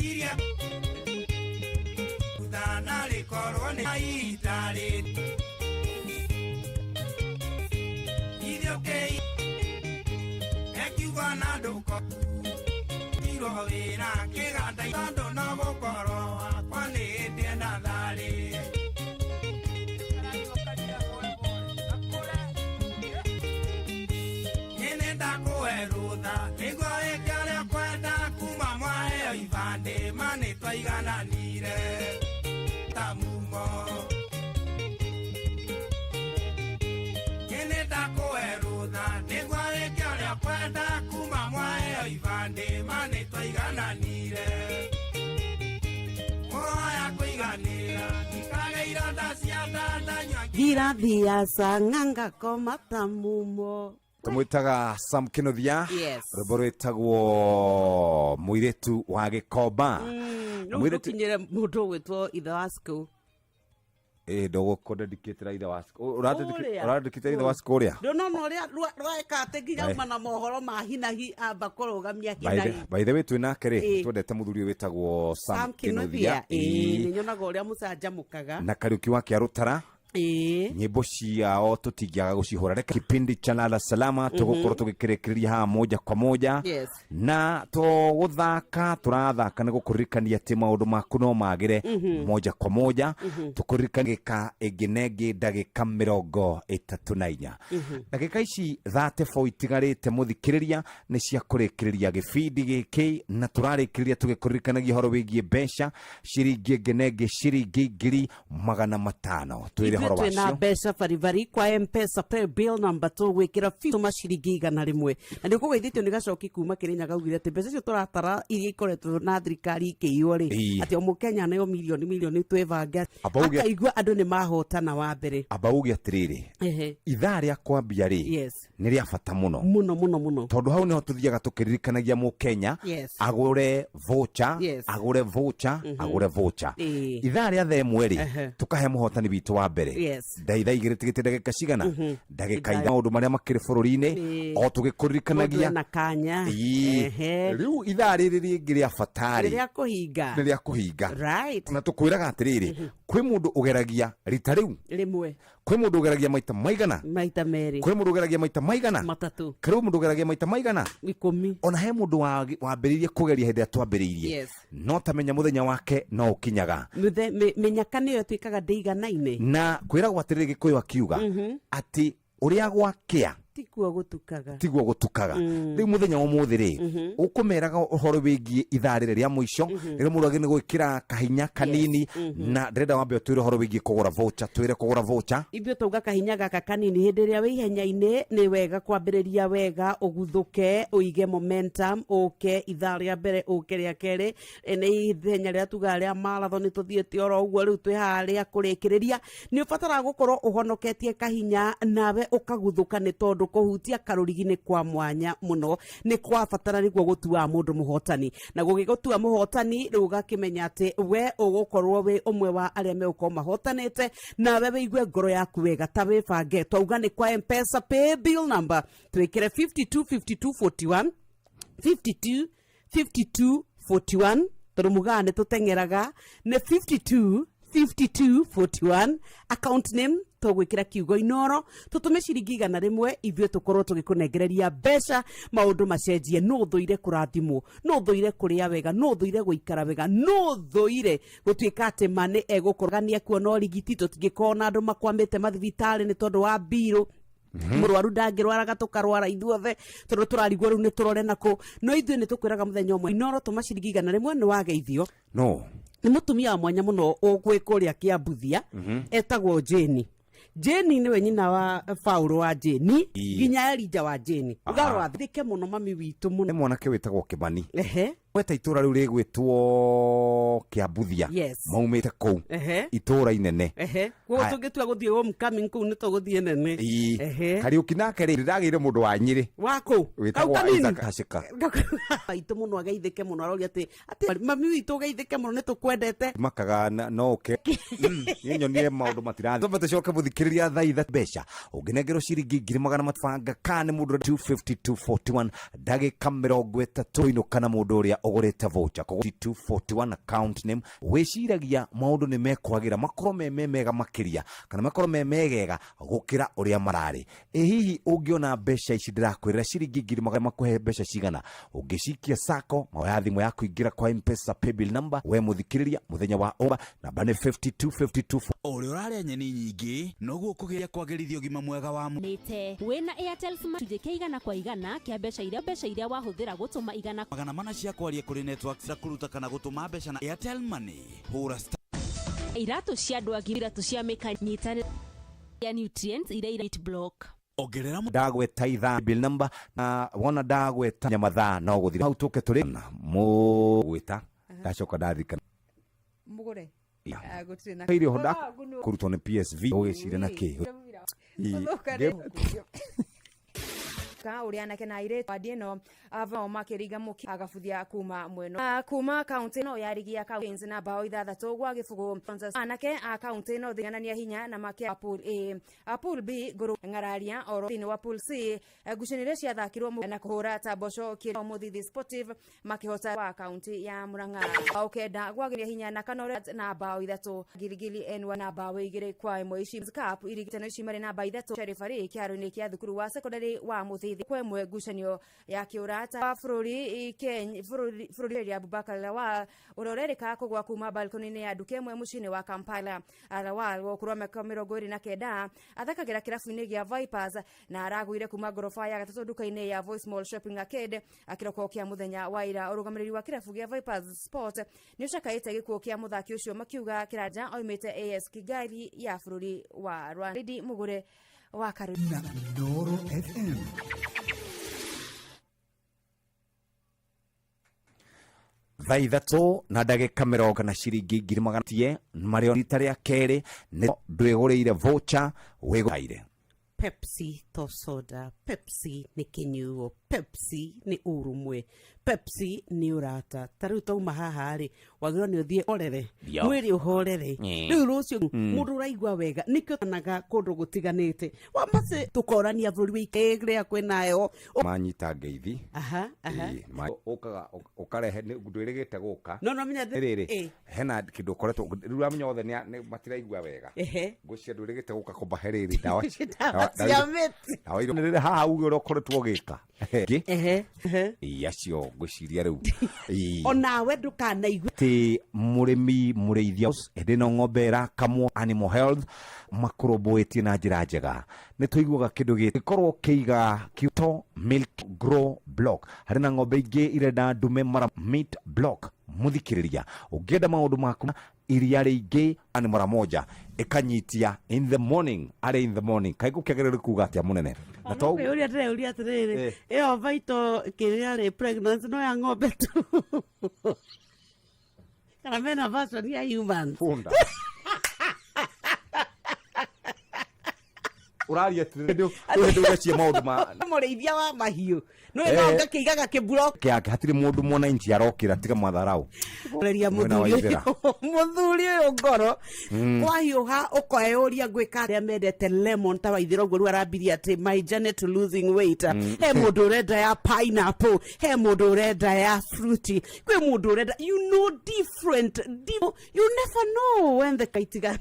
Ngwĩciria thutha rĩkorwo nĩ itarĩ ithiũkĩi ekiuga na ndũko tirwo wĩra kĩganda tondũ no gũkorwo wakwa nĩ ndĩenda tharĩ. Nĩ ndakũhe rũtha nĩguo wĩke ũrĩa ũkwenda kuma mwaheo ibandĩ ma nĩ twaigananire ta mumo. Nĩ ndakũhe rũtha nĩguo wĩke ũrĩa ũkwenda kuma mwaheo ibandĩ ma nĩ twaigananire. Mũroya kũiganĩra ndikage ironda cia ndandanyua. Thirathia ng'anga koma ta mumo. Tũmwĩtaga Sam Kĩnuthia. Yes. Rwĩmbo rwĩtagwo Mũirĩtu wa Gĩkomba. Rĩu Mũirĩtu- tũkinyĩre mũndũ ũgwĩtwo ithe wa cikũ. Ĩ ndũgũkũndedicatĩra ithe wa Ũrĩa. ũrandedicatĩra ithe wa cikũ ũrĩa. Ndũnona ũrĩa rwaeka atĩ nginya Aye. uma na mohoro ma hinahi amba kũrũgamia By the- hinahi. by the way, twĩ nake rĩ, Ĩ. twendete mũthuri ũyũ wĩtagwo Sam Sam Kĩnuthia. Kĩnuthia. Ĩĩ, Ĩ. nĩ nyonaga ũrĩa mũcanjamũkaga. Na Kariũki wa Kĩarũtara. Nyĩmbo ciao tũtingĩaga gũcihũra. Reke kipindi cha Lala Salama tũgũkorwo tũgĩkĩrĩkĩrĩria haha moja kwa moja. Na tũgũthaka tũrathaka nĩ gũkũririkania atĩ maũndũ maku no magĩre moja kwa moja. Tũkũririkania ndagĩka ĩngĩ na ĩngĩ ndagĩka 34, ndagĩka ici 34 itigarĩte, mũthikĩrĩria, nĩ cia kũrĩkĩrĩria gĩbindi gĩkĩ, na tũrarĩkĩrĩria tũgĩkũririkanagia ũhoro wĩgiĩ mbeca ciringi ĩngĩ na ĩngĩ ciringi 500,000. Twĩre Ithuĩ ũhoro twĩna wacio. mbeca baribari kwa Mpesa pay bill number tũgwĩkĩra tũma ciringi 100, na nĩ ũkũgeithĩtio nĩ gacoki kuma Kĩrĩnyaga augire atĩ mbeca icio tũratara iria ikoretwo na thirikari ikĩiywo rĩ, atĩ o mũkenya nayo milioni milioni twĩbange. Amba uge- Akaigua andũ nĩ mahotana wa mbere. Amba uge atĩrĩrĩ, ithaa rĩa kwambia rĩ, nĩ rĩa bata mũno. Mũno mũno mũno. Tondũ hau nĩho tũthiaga tũkĩririkanagia mũkenya agũre voucher, agũre voucher, agũre voucher. Ithaa rĩa thaa 1 rĩ, tũkahe mũhotani witũ wa mbere. Thaa 2 tigĩte ndagĩka cigana? Ndagĩka 5. Maũndũ marĩa makĩrĩ bũrũri-inĩ o Mũndũ tũgĩkũririkanagia. ena kanya. Rĩu ithaa rĩrĩ rĩngĩ rĩa bata rĩ, rĩrĩa kũhinga nĩ rĩa kũhinga. Na tũkwĩraga atĩrĩrĩ, kwĩ mũndũ ũgeragia rita rĩu rĩmwe, kwĩ mũndũ ũgeragia maita maigana? Maita merĩ. Kwĩ mũndũ ũgeragia maita maigana? 3. Kwĩ mũndũ ũgeragia maita maigana? 10. Ona he mũndũ wambĩrĩirie kũgeria hĩndĩ ĩrĩa twambĩrĩirie, no tamenya mũthenya wake no ũkinyaga. Mĩnyaka nĩyo ĩtuĩkaga ndĩiganaine. Na kwĩragwo atĩrĩrĩ, gĩkũyũ akiuga atĩ ũrĩa gwakĩa tikuo gũtukaga. Tiguo gũtukaga. Rĩu mũthenya wa ũmũthĩ rĩ, ũkũmeraga ũhoro wĩgiĩ ithaa rĩrĩ rĩa mũico rĩrĩa mũndũ agĩrĩire gwĩkĩra kahinya kanini, na ndĩrenda wambe ũtwĩre ũhoro wĩgiĩ kũgũra voucher. Twĩre kũgũra voucher. Ithuĩ tauga kahinya gaka kanini hĩndĩ ĩrĩa wĩ ihenya-inĩ nĩ wega kwambĩrĩria wega, ũguthũke, ũige momentum, ũke ithaa rĩa mbere, ũke rĩa kerĩ. Nĩ ihenya rĩrĩa tugaga rĩa marathon, tũthiĩte oro ũguo, rĩu twĩ haha rĩa kũrĩkĩrĩria. Nĩ ũbataraga gũkorwo ũhonoketie kahinya nawe ũkaguthũka, nĩ tondũ kũhutia karũrigi nĩ kwa mwanya mũno, nĩ kwa batara nĩguo gũtuaga mũndũ mũhotani, na gũgĩgũtua mũhotani rĩu ũgakĩmenya atĩ we ũgũkorwo wĩ ũmwe wa arĩa megũkorwo mahotanĩte, nawe wĩigue ngoro yaku wega. Ta wĩbange, twauga nĩ kwa Mpesa pay bill number twĩkĩre 52 52 41, 52 52 41, tondũ mugaga nĩ tũteng'eraga, nĩ 52 52 41. Account name tũgwĩkĩra kiugo Inoro, tũtũme ciringi 100, ithuĩ tũkorwo tũgĩkũnengereria mbeca, maũndũ macenjie. Nũ ũthũire kũrathimwo? Nũ ũthũire kũrĩa wega? Nũ ũthũire gũikara wega? Nũ ũthũire gũtuĩka atĩ ma nĩ egũkorwo kuona ũrigiti? Tũtingĩkorwo na andũ makwamĩte mathibitarĩ nĩ tondũ wa mbirũ. Mũrwaru ndangĩrwaraga, tũkarwara ithuothe, tondũ tũrarigwo rĩu nĩ tũrore nakũ. No ithuĩ nĩ tũkwĩraga mũthenya ũmwe Inoro tũma ciringi 100 nĩ wageithio. No Nĩ mũtumia wa mwanya mũno ũkwĩ kũrĩa Kĩambuthia, etagwo Jane. Jane nĩwe nyina wa Paul wa Jane nginya Elija wa Jane. Ũgarwathĩke mũno mami witũ mũno. Nĩ mwanake wĩtagwo Kĩmani. Gweta itũra rĩu rĩgwĩtwo Kĩambuthia. Maumĩte kũu. Itũra inene. Koguo Haya. tũngĩtua gũthiĩ homecoming kũu nĩ tũgũthiĩ nene. Kariũki nake rĩ, ndĩragĩire mũndũ wa Nyĩrĩ Wakũ? wĩtagwo Kau kanini? Isaac Hashika. Witũ mũno ageithĩke mũno, aroria atĩ mami witũ ũgeithĩke mũno, nĩ tũkwendete. Makaga no ũke niĩ nyonire maũndũ matirathiĩ. Twambe tũcoke mũthikĩrĩria thaa ithatũ mbeca ũngĩnengerwo ciringi ngiri magana matbanga kana nĩ mũndũ 25241, ndagĩka 30 inũka na mũndũ ũrĩa. Ũgũrĩte voucher 241 account name, wĩciragia maũndũ nĩ mekwagĩra makorwo me mega makĩria kana makorwo me megega gũkĩra ũrĩa mararĩ. Ĩ hihi ũngĩona mbeca ici ndĩrakwĩrĩra ciringi ngiri magana makũhe mbeca cigana ũngĩcikia sako maoya thimũ yaku ingĩra kwa Mpesa paybill number, we mũthikĩrĩria mũthenya wa ũmba namba nĩ 5252. O ũrĩa ũrarĩa nyeni nyingĩ noguo ũkũgeria kwagĩrithia ũgima mwega wa mwĩrĩ. Nĩte wĩna Airtel Smart gĩcunjĩ kĩa igana kwa igana kĩa mbeca iria wahũthĩra gũtũma igana magana mana cia kwaria kũrĩ network cia kũruta kana gũtũma mbeca na Airtel Money. Hũra star iratũ cia andũ agima, iratũ cia mĩka nyitanĩra ya nutrients iria ira block. Ongerera Ndagweta ithaa bill number na wona ndagweta nyama thaa no gũthira hau tũke tũrĩ mũgwĩta ndacoka ndathikana. Mugure. Yeah. Gũtirĩ na Irio honda Ũhoro waku nĩ- kũrutwo nĩ PSV ũgĩcire na kĩ? Gũthũka nĩ- ka ũrĩa anake na airĩtu wadi ĩno avao makĩringa mũki agabuthia kuma mwena kuma kaunti ĩno ya rigi ya kaunti na bao ithathatũ gwa gĩbũgũ. Anake a kaunti ĩno thiganania hinya na makia pool A, a pool B ngũrũ ng'araria oro thĩinĩ wa pool C ngucanio iria ciathakirwo na kũhũra ta mboco kĩrĩ Mũthithi Sportive makĩhota wa kaunti ya Murang'a bao kenda gwagĩria hinya na Kanore na bao ithatũ Giligili N1 na bao igĩrĩ kwa ĩmwe. Ici Cup irigitano ici marĩ namba ithatũ referee kĩharo-inĩ kĩa thukuru wa secondary wa Mũthithi kwa ĩmwe ngucanio ya kĩũrata wa bũrũri Kenya bũrũri Abubakar Lawal ũrĩa ũrerĩka kũgwa kuma balcony-inĩ ya nduka ĩmwe mũciĩ-inĩ wa Kampala. Lawal wa ũkũrũ wa mĩaka 29 athakagĩra kĩrabu-inĩ gĩa Vipers na aragũire kuma ngoroba ya gatatũ nduka-inĩ ya Voice Mall Shopping Arcade kĩroko kĩa mũthenya wa ira. Ũrũgamĩrĩri wa kĩrabu gĩa Vipers Sport nĩ ũcakaĩte gĩkuũ kĩa mũthaki ũcio makiuga kĩranja oimĩte AS Kigali ya bũrũri wa Rwanda. Lady Mugure wa Karu na Inooro FM. Thaa ithatũ na ndagĩka mĩrongo na ciringi ngiri magana tie marĩ rita rĩa kerĩ nĩ ndwĩgũrĩire voucher wĩgũire. Pepsi to soda, Pepsi nĩ kĩnyuo, Pepsi nĩ ũrũmwe, Pepsi nĩ ũrata. Ta rĩu tauma haha rĩ, wagĩrĩirwo nĩ ũthiĩ horere. Yo. Mwĩrĩ ũhorere. Rĩu rũciũ mũndũ ũraigua wega nĩkĩo anaga kũndũ gũtiganĩte wamacĩ tũkorania bũrũri wĩkĩrĩa kwĩnayo. Manyita ngeithi. Aha aha. Ĩĩ, ũkaga ũkarehe ndwĩrĩgĩte gũka. No menya rĩrĩ ĩ, hena kĩndũ ũkoretwo rĩu ũramenya othe matiraigua wega. Ngwĩciria ndwĩrĩgĩte gũka kũmbahe rĩrĩ ndawa Ndawa cia mĩtĩ. Ndawa iria rĩrĩ haha uge ũrĩa ũkoretwo ũgĩka. Ĩngĩ? Ehe ehe. Ĩĩ, acio ngwĩciria rĩu. Ĩĩ. Onawe ndũkanaigue Atĩ mũrĩmi mũrĩithia hĩndĩ ĩno ng'ombe ĩrakamwo animal health makũrũmbũĩtie na njĩra njega nĩ tũiguaga kĩndũ gĩkorwo kĩiga kito milk grow block harĩ na ng'ombe ingĩ irenda ndume mara meat block mũthikĩrĩria ũngĩenda maũndũ maku iria rĩingĩ ni mara moja ĩkanyitia in the morning arĩ in the morning kaĩ gũkĩagĩrĩire kuga atĩa mũnene na to ũrĩa ndĩreuria atĩrĩrĩ, ĩyo vaito kĩrĩa rĩ pregnancy no ya ng'ombe tu kana mena version ya human? Punda ũraria atĩrĩrĩ hĩndĩ ũgeciria maũndũ ma Mũrĩithia wa mahiũ no ĩno ngakĩigaga kĩburo yake hatirĩ mũndũ mwananchi arokĩra tiga matharau reria Mwena wa mũthuri Ithera. Mũthuri ũyũ ngoro kwahiũha ũkoeyũria ngwĩka arĩa mendete lemon ta waithĩra ũguo rĩu arambirie atĩ my journey to losing weight. He mũndũ ũrenda ya pineapple, he mũndũ ũrenda ya fruity, kwĩ mũndũ ũrenda different you never know when the kaitiga.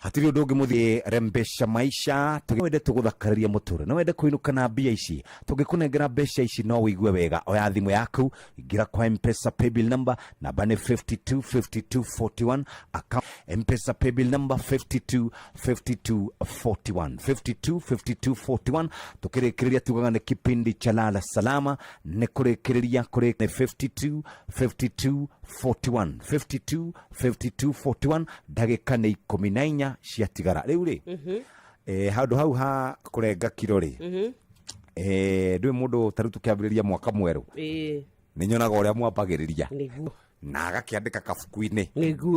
Hatirĩ ũndũ ũngĩ mũthiĩ rembesha maisha wende tũgũthakarĩria mũtũrĩre no wende kũinũka na mbia ici tũngĩkũnengera mbeca ici no wĩigue wega. Oya thimũ yaku ingĩra kwa Mpesa paybill number namba nĩ 525241 account Mpesa paybill number 525241 525241 tukĩrĩkĩrĩria tugaga nĩ kipindi cha lala salama nĩ kũrĩkĩrĩria kũrĩ nĩ 525241 525241 ndagĩka nĩ 14 ciatigara rĩu rĩ handũ hau ha kũrenga kiro rĩ ndũĩ mũndũ ta rĩu tũkĩambĩrĩria mwaka mwerũ nĩ nyonaga ũrĩa mwambagĩrĩria na agakĩandĩka kabuku-inĩ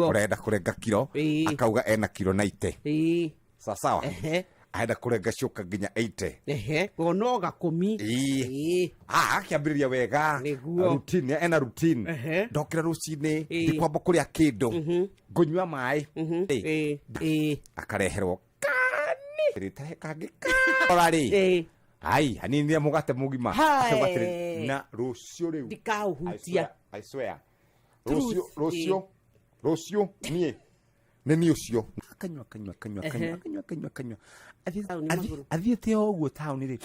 ũrenda kũrenga kiro akauga ena kiro 90 sawasawa arenda kũrenga cuka nginya 80. Ehe, no gakũmi. Ĩĩ. Ah, akĩambĩrĩria wega. Routine ena routine. Ndokĩra rũcinĩ ndikwamba kũrĩa kĩndũ ngũnyua maĩ. Ĩĩ. Akareherwo kani rĩtahe kangĩ kora rĩ ai hanini mũgate mũgima. Hai. Akauga atĩrĩ, na rũciũ rĩu ndikaũhutia. I swear. Truth, Rũciũ, rũciũ, niĩ nĩ niĩ ũcio. Akanyua, akanyua, akanyua, akanyua, akanyua, akanyua, akanyua. Taũni magũrũ. Athiĩte o ũguo taũni rĩ,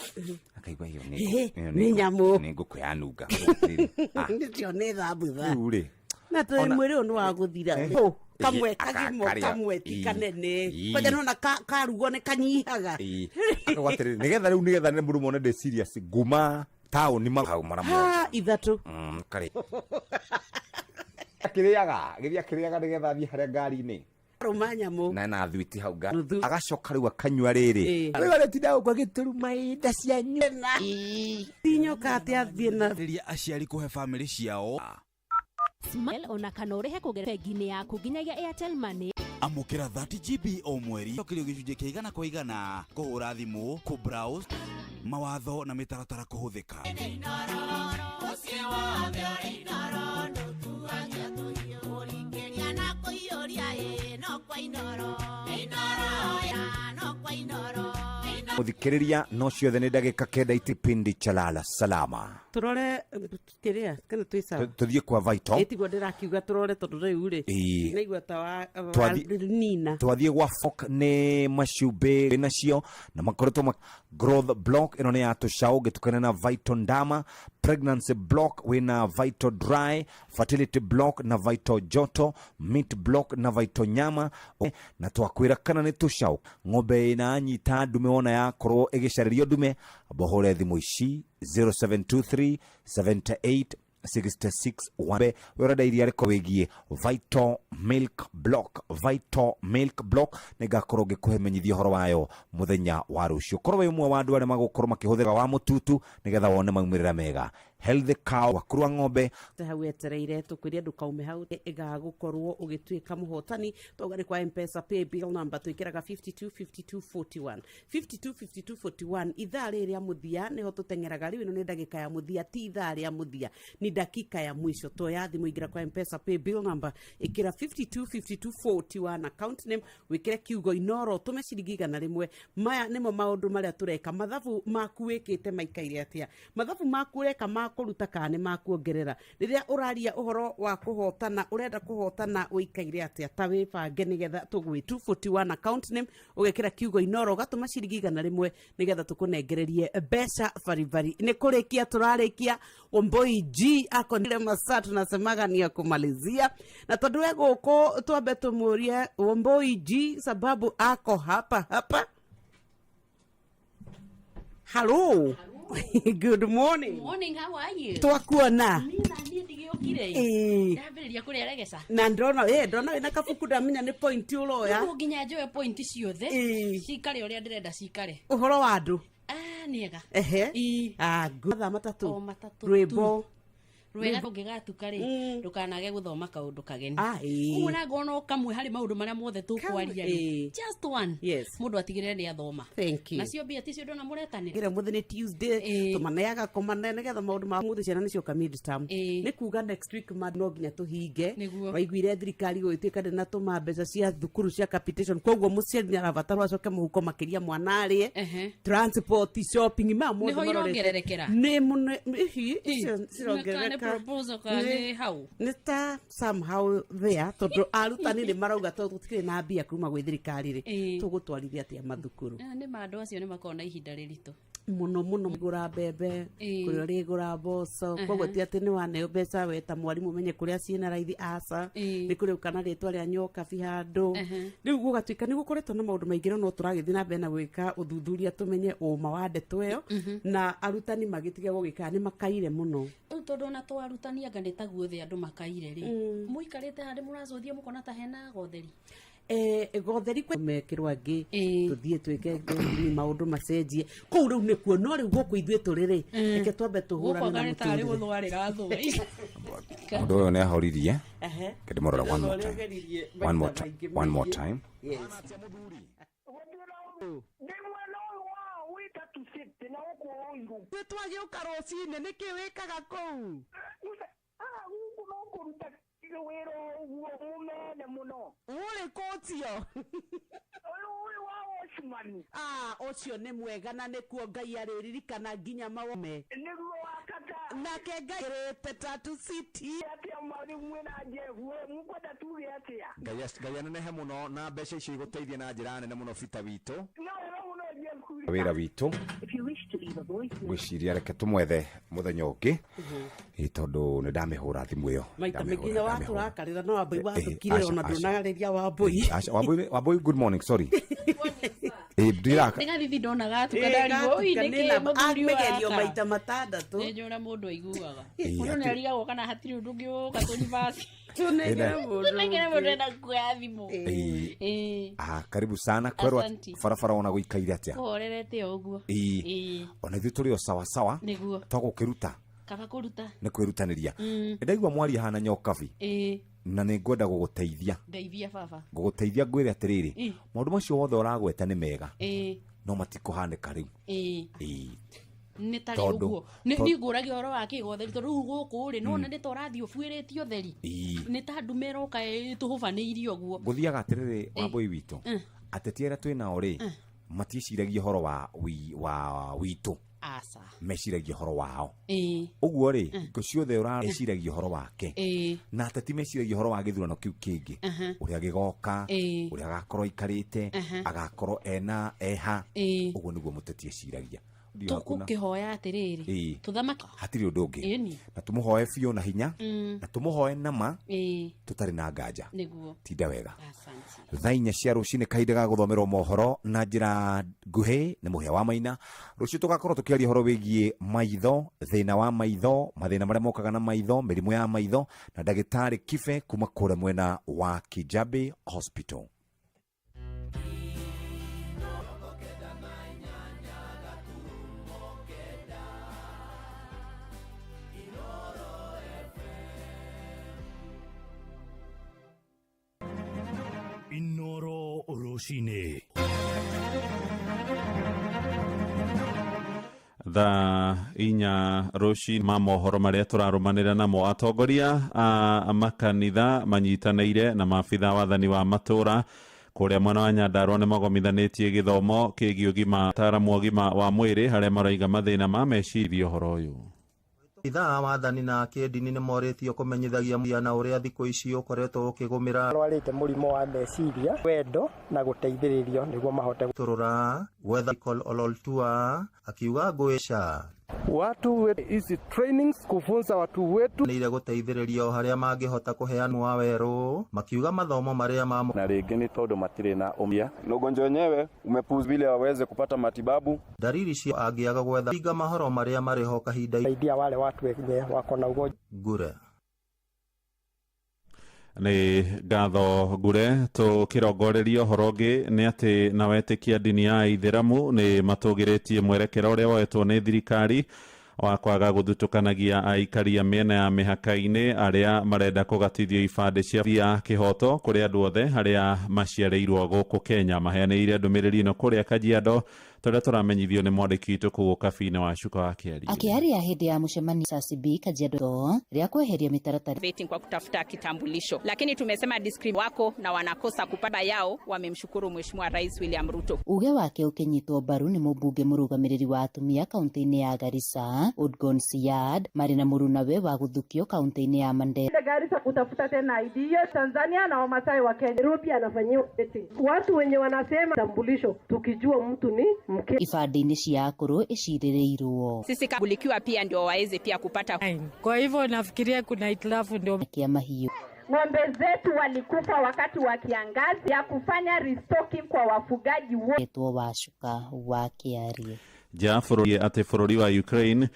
akaigua ĩyo Ehe, nĩ nyamũ. nĩ ngũkũ yanunga. Nĩcio nĩ thambutha. Rĩu rĩ, Na tå Ona- mwä rä å nä wa gå thira. Eh. Kamwe Ĩ, kagimo akarĩa. kamwe ti Ĩ. kanene. Ĩ. Kwanja nona karugwo nä kanyihaga. ĩ, akauga atĩrĩrĩ, nĩgetha rĩu nĩgetha nĩ mũndũ mone ndĩ serious nguma taũni hau mara moja. Ha ithatå. Karĩ. Akĩrĩaga, gĩthiĩ akĩrĩaga nĩgetha athiĩ harĩa ngari-inĩ. Rå nyamå. Na ena thwiti hau ngari. Nuthu. Agacoka rĩu akanyua rĩrĩ. Ĩ. Rĩu arĩtinda gũkũ agĩtũruma inda cianyu. Tinyoka atä athiä na Rĩrĩa aciari kũhe bamĩrĩ ciao Smile ona kana ũrĩhe kũgerera bengi-inĩ yaku nginyagia Airtel Money. Amũkĩra 30 GB o mweri cokerio gĩcunjĩ kĩa igana kwa igana kũhũra thimũ, kũ browse, mawatho na mĩtaratara kũhũthĩka. Mũthikĩrĩria no ciothe nĩ ndagĩka kenda itipindi cha lala salama. Tå rore kä rä a kana twä sawa. Tũthiĩ kwa Vital. Ä tiguo ndä rakiuga tå rore tondå rä u rä Ĩ. naigua ta wa nina. Twathiĩ gwa Fork nĩ macumbĩ nacio na makoretwo ma growth block ĩno nĩ ya tũcaũ ngĩtukana na Vital Ndama, pregnancy block wĩna Vital Dry, fertility block na Vital Joto, meat block na Vital Nyama, na twakwĩra kana nĩ tũcaũ ng'ombe ĩna nyita ndume wona yakorwo ĩgĩcarĩrio ndume bohore thimũ ici 0723 78 66 1 wĩrenda iria rĩko wĩgiĩ Vital Milk Block. Vital Milk Block nĩ ngakorwo ngĩkũhe menyithia ũhoro wayo mũthenya wa rũciũ. Korwo wĩ ũmwe wa andũ arĩa magũkorwo makĩhũthĩra wa mũtutu nĩgetha wone maumĩrĩra mega. Healthy cow waku wa ng'ombe. Hau etereire tũkwĩrie ndũkaume hau ĩgagũkorwo ũgĩtuĩka mũhotani twauga nĩ kwa Mpesa pay bill number twĩkĩraga 525241 525241 ithaa rĩrĩ rĩa mũthia nĩho tũteng'eraga rĩu ĩno nĩ ndagĩka ya mũthia ti ithaa rĩa mũthia ni dakika ya mwisho toya thimũ ingĩra kwa Mpesa pay bill number ĩkĩra 525241 account name wĩkĩre kiugo Inoro tũme ciringi 100. Maya nĩmo maũndũ marĩa tũreka. Mathabu maku wĩkĩte maikaire atĩa? Mathabu maku ũreka ma kũruta kana nĩ ma kuongerera? Rĩrĩa ũraria ũhoro wa kũhotana ũrenda kũhotana ũikaire atĩa? Ta wĩbange nĩgetha tũgwĩ 241 account name ũgekĩra kiugo Inoro ũgatũma ciringi 100 nĩgetha tũkũnengererie mbeca baribari. Nĩ kũrĩkia tũrarĩkia. Wamboi G akonire masaa tunasemaga ni ya kumalizia, na tondũ we gũkũ twambe tũmũrie Wamboi G sababu ako hapa hapa. Hello. Good morning. Morning, how are you? Twakuona. Nina niĩ ndigĩũkire. Ĩĩ. Ndambĩrĩria kũrĩa regeca. Na ndona ĩ ndona wĩna kabuku ndamenya nĩ point ũroya. Rĩu nginya njoe point ciothe. Ĩĩ. Cikare ũrĩa ndĩrenda cikare. Ũhoro wa andũ. Ah, nĩega. Ehe. Ĩĩ. Ah, good. Mathaa matatũ. O matatũ tu. Rwĩmbo. Rwega tũngĩgatuka rĩ, ndũkanage gũthoma kaũndũ kageni. Ah, ĩĩ. Ũguo na ngorwo no kamwe harĩ maũndũ marĩa mothe tũkwaria rĩ. Ĩĩ. Just one. Yes. Mũndũ atigĩrĩre nĩ athoma. Thank you. Nacio mbia ticio ndona mũretanĩra. Ngĩra mũthĩ nĩ Tuesday. Ĩĩ. Tũmaneaga kũmane nĩgetha maũndũ ma mũthĩ ciana nĩcioka midterm. Ĩĩ. Nĩ kuga next week ma no nginya tũhinge. Nĩguo. Waiguire thirikari gũgĩtuĩka ndĩnatũma mbeca cia thukuru cia capitation, koguo mũciari nĩarabatarwo acoke mũhuko makĩria mwana arĩe. Ehe. Transport, shopping, maya mothe Nĩho marorete. irongererekera? Nĩ mũno ici icio Kana nĩ cirongerereka. proposal kana nĩ hau? Nĩ ta somehow there tondũ arutani nĩ marauga tondũ tũtikĩrĩ na mbia kuma gwĩ thirikari rĩ, Ĩĩ. tũgũtwarithia atĩa mathukuru? Ah, nĩ ma andũ acio nĩ makoragwo na ihinda rĩritũ. Mũno mũno gũra mbembe, Ĩĩ. kũrĩa ũrĩgũra mboco, koguo ti atĩ nĩ waneo mbeca we ta mwarimũ ũmenye kũrĩa ciĩna raithi, aca. Ĩĩ. Nĩ kũrĩ ũka na rĩtwa rĩa nyokabi handũ. Rĩu gũgatuĩka nĩ gũkoretwo na maũndũ maingĩ, no no tũragĩthiĩ na mbere na gwĩka ũthuthuria tũmenye ũma wa ndeto ĩyo na arutani magĩtiga gũgĩka nĩ makaire mũno. Rĩu tondũ ona to arutani anga nĩ taguo thĩ andũ makaire rĩ, mũikarĩte handũ mũracũthia mũkona ta hena gotheri. Gotheri kwe mekĩrwo angĩ Ĩĩ. tũthiĩ twĩke maũndũ macenjie kũu rĩu nĩkuo, no rĩu gũkũ ithuĩ tũrĩ rĩ, reke twambe Gũkũ tũhũrane anga na nĩ tarĩ mũtũrĩre. gũthwarĩra thũ. Mũndũ ũyũ nĩ ahoririe. Ehe. Kĩndĩmũrora one more time. One more time. One more time. Yes. Ndĩ mwena ũyũ wa Wĩtatu City na gũkũ Ũirũ. Nĩ twagĩũka rũcinĩ nĩkĩ wĩkaga kũu? Ah, gũkũ no kũruta wĩra ũguo mũnene mũno. Ũrĩ kũtio. Ũyũ ũyũ wa Richmond. Ah, ũcio nĩ mwega na nĩkuo Ngai arĩririkana nginya mawome. Nĩguo wakata. Nake Ngai rĩte Tatu City. Atĩa mwari mwĩna Jeff, we mũkwenda tuge atĩa? Ngai anenehe mũno na mbeca icio igũteithie na njĩra nene mũno bita witũ. No wega mũno Jeff Kuria. Wĩra witũ ngwĩciria reke tũmwethe mũthenya ũngĩ, tondũ nĩ ndamĩhũra thimũ ĩyo. Maita Ndamĩhũra, maingĩ ndamĩhũra. watũrakarĩra no Wambui wathũkire aca, ona aca. ndũnarĩria Wambui. Aca, Wambui, good morning, sorry. Ndiraka nĩ gathithi ndona gatuka ndarigwo ui nĩkĩ mũthuri Mĩgerio waka maita matandatũ. nĩ njũra mũndũ aiguaga Ĩĩ, mũndũ nĩ atĩ- arigagwo kana hatirĩ ũndũ ũngĩ ũka tũribasi Tũnengere mũndũ tũnengere mũndũ ũngĩ. enda kuoya thimũ Ĩĩ. Ĩĩ. Ah, karibu sana kwerwo Asanti. barabara ona gũikaire atĩa? Kũhorerete o ũguo. Ĩĩ. Ĩĩ. Ona ithuĩ tũrĩ o sawa sawa. Nĩguo. Twagũkĩruta Kaba kũruta. nĩ kwĩrutanĩria. Ndaigua mwaria hana nyokabi Ĩĩ. na nĩ ngwenda gũgũteithia. Ndeithia baba. Ngũgũteithia ngwĩre atĩrĩrĩ, Ĩĩ. maũndũ macio wothe ũragweta nĩ mega Ĩĩ. no matikũhanĩka rĩu. Ĩĩ. Ĩĩ. Nĩ tarĩ Tondũ- ũguo niĩ ngũragia ũhoro wa kĩga ũtheri tondũ rĩu gũkũ rĩ nona nĩ ta ũrathiĩ ũbuĩrĩtie ũtheri Ĩĩ. nĩ ta ndume ĩroka ĩtũhũbanĩirie ũguo. Gũthiaga atĩrĩrĩ, Wambũi witũ, ateti arĩa twĩ nao rĩ, matiĩciragia ũhoro wa wa witũ, Aca. meciragia ũhoro wao. Ĩĩ. Ũguo rĩ, hingo ciothe ũreciragia ũhoro wake Ĩĩ. na ateti meciragia ũhoro wa gĩthurano kĩu kĩngĩ, ũrĩa gĩgoka, ũrĩa agakorwo aikarĩte, agakorwo ena eha. Ĩĩ. Ũguo nĩguo mũteti eciragia. Ndiũ hakuna- Tũgũkĩhoya atĩrĩrĩ, Ĩĩ. tũthamaki hatirĩ ũndũ ũngĩ. Ĩni. Na tũmũhoe biũ na hinya, na tũmũhoe nama Ĩĩ. tũtarĩ na nganja. Nĩguo. Tinda wega. Asante. Thaa 4 cia rũcinĩ, kahinda ga gũthomerwo mohoro na njĩra nguhĩ nĩ Mũhĩa wa Maina. Rũciũ tũgakorwo tũkĩaria ũhoro wĩgiĩ maitho, thĩna wa maitho, mathĩna marĩa mokaga na maitho, mĩrimũ ya maitho, na ndagĩtarĩ Kibe kuma kũrĩa mwena wa Kijabe Hospital. Inoro rũcinĩ. Thaa 4 rũcinĩ ma mohoro marĩa tũrarũmanĩra namo, atongoria a makanitha manyitanĩire na maabitha wathani wa matũra kũrĩa mwena wa Nyandarua nĩ magomithanĩtie gĩthomo kĩgiĩ ũgima ataaramu ũgima wa mwĩrĩ harĩa maraiga mathĩna ma meciria ũhoro ũyũ. Ithaa wathani na kĩndini nĩ morĩtio kũmenyithagia na ũrĩa thikũ ici ũkoretwo ũkĩgũmĩra arwarĩte mũrimũ wa meciria, wendo na gũteithĩrĩrio nĩguo mahote tũrũra gwetha Michael Ololtua akiuga ngũĩca watu hizi trainings kufunza watu wetu nĩire gũteithĩrĩria o harĩa mangĩhota kũheana wa werũ makiuga mathomo marĩa ma na rĩngĩ nĩ tondũ matirĩ na ũmia na ugonjwa wenyewe umepuuza vile waweze kupata matibabu. Dariri cia angĩaga gwetha hinga mahoro marĩa marĩ ho kahinda saidia wale watu wenye wako na ugonjwa. Ngure. Nĩ ngatho Ngure. Tũkĩrongoreria ũhoro ũngĩ nĩ atĩ na wetĩkia ndini ya Ithĩramu nĩ matũgĩrĩtie mwerekera ũrĩa woetwo nĩ thirikari wa kwaga gũthutũkanagia aikari a mĩena ya mĩhaka-inĩ arĩa marenda kũgatithio ibandĩ cia kĩhoto kũrĩ andũ othe arĩa maciarĩirwo gũkũ Kenya. Maheanĩire ndũmĩrĩri ĩno kũrĩa Kajiado tũrĩa tũramenyithio nĩ mwandĩki witũ kũu Ũkabi-inĩ wa Cuka wa Kĩarie. Akiaria hĩndĩ ya mũcemanio SACB Kajiado rĩa kweheria mĩtaratara vetting kwa kutafuta kitambulisho, lakini tumesema discrim wako na wanakosa kupata yao. Wamemshukuru Mheshimiwa Rais William Ruto. Uge wake ũkĩnyitwo mbaru nĩ mũmbunge mũrũgamĩrĩri wa atumia kaunti-inĩ ya Garissa Odgon Siad marĩ na mũrunawe wa gũthukio kaunti-inĩ ya Mandera. Garissa kutafuta tena ID hiyo Tanzania na Wamasai wa Kenya. Nairobi anafanyiwa vetting. Watu wenye wanasema tambulisho tukijua mtu ni mke. Ibandĩ-inĩ cia akũrũ icirĩrĩirwo Sisi kagulikiwa pia ndio waweze pia kupata. Kwa hivyo nafikiria kuna hitilafu ndio kĩama hiyo. Ng'ombe zetu walikufa wakati wa kiangazi ya kufanya restocking kwa wafugaji wote. Etwo Wacuka wa Kĩarie. Nja bũrũri atĩ bũrũri wa Ukraine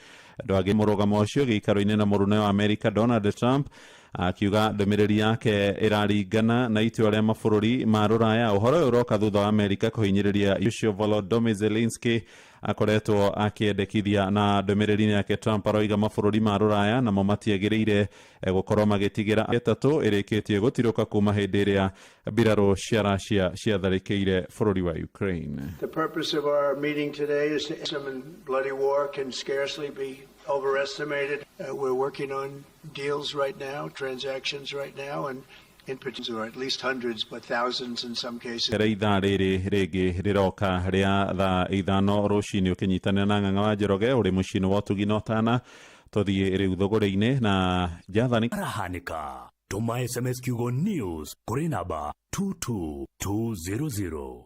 ndwagĩ mũrũgamo ũcio gĩikaro-inĩ na mũrune wa Amerika Donald Trump akiuga ndũmĩrĩri yake ĩraringana na itua rĩa mabũrũri ma rũraya. Ũhoro ũyũ ũroka thutha wa Amerika kũhinyĩrĩria ũcio Volodymyr Zelensky akoretwo akĩendekithia na ndũmĩrĩri yake. Trump aroiga mabũrũri ma rũraya namo matiagĩrĩire gũkorwo magĩtigĩra ĩtatũ ĩrĩkĩtie gũtirũka kuma hĩndĩ ĩrĩa mbirarũ cia Russia ciatharĩkĩire bũrũri wa Ukraine. The purpose of our meeting today is to and bloody war can scarcely be overestimated. We're working on deals right now, transactions right now, and In particular, or at least hundreds, but thousands in some cases. Rä ithaa rä rä rä ngä rä roka rä a thaa 5 rũcinĩ ũkĩnyitanĩra na Ng'ang'a wa Njoroge ũrĩ mũciĩ-inĩ wa ũtugi na ũtana tũthiĩ rĩu thũgũrĩ-inĩ na Jathani Arahanĩka. Tũma SMS kiugo news kũrĩ namba 22200.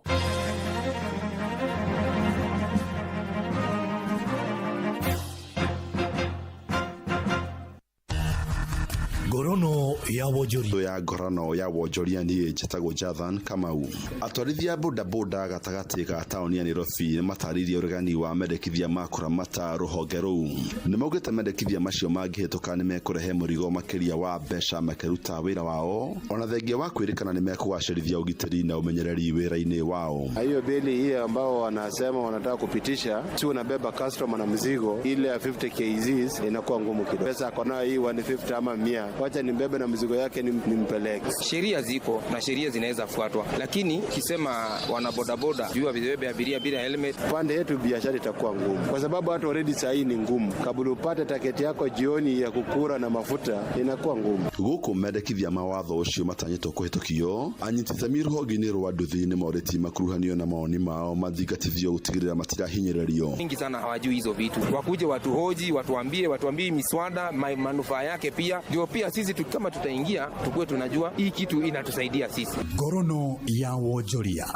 Ngorono ya wonjoria ya ngorano ya wonjoria niĩ njĩtagwo Jathan Kamau. Atwarithia bodaboda gatagatĩ ga taũni ya Nairobi nĩ matarĩirie ũregani wa mendekithia ma kũramata rũhonge rũu. Nĩ maugĩte mendekithia macio mangĩhĩtũka nĩ mekũrehe mũrigo makĩria wa mbeca makĩruta wĩra wao, ona thengia wa kwĩrĩkana nĩ mekũgacĩrithia ũgitĩri na ũmenyereri wĩra-inĩ wao. Hiyo bili hiyo ambao wanasema wanataka kupitisha, si unabeba customer na mzigo ile ya 50 kgs inakuwa ngumu kidogo. Pesa ako nayo hii 150 ama 100, wacha nimbebe na mzigo yake nimpeleke. Sheria ziko na sheria zinaweza fuatwa, lakini kisema wanabodaboda juu wabebe abiria bila helmet, pande yetu biashara itakuwa ngumu, kwa sababu hata already saa hii ni ngumu. Kabla upate taketi yako jioni ya kukura na mafuta inakuwa ngumu. Gũkũ mendekithia ma watho ũcio matanyĩtwo kũhĩtũkio, anyiti itemi rũhonge-inĩ rwa nduthi nĩ morĩtie makuruhanio na mawoni mao mathingatithio gũtigĩrĩra matirahinyĩrĩrio. Mingi sana hawajui hizo vitu, wakuje watuhoji, watuambie miswada manufaa yake pia, ndio pia sisi kama tutaingia tukue tunajua hii kitu inatusaidia sisi. Ngorono ya wonjoria.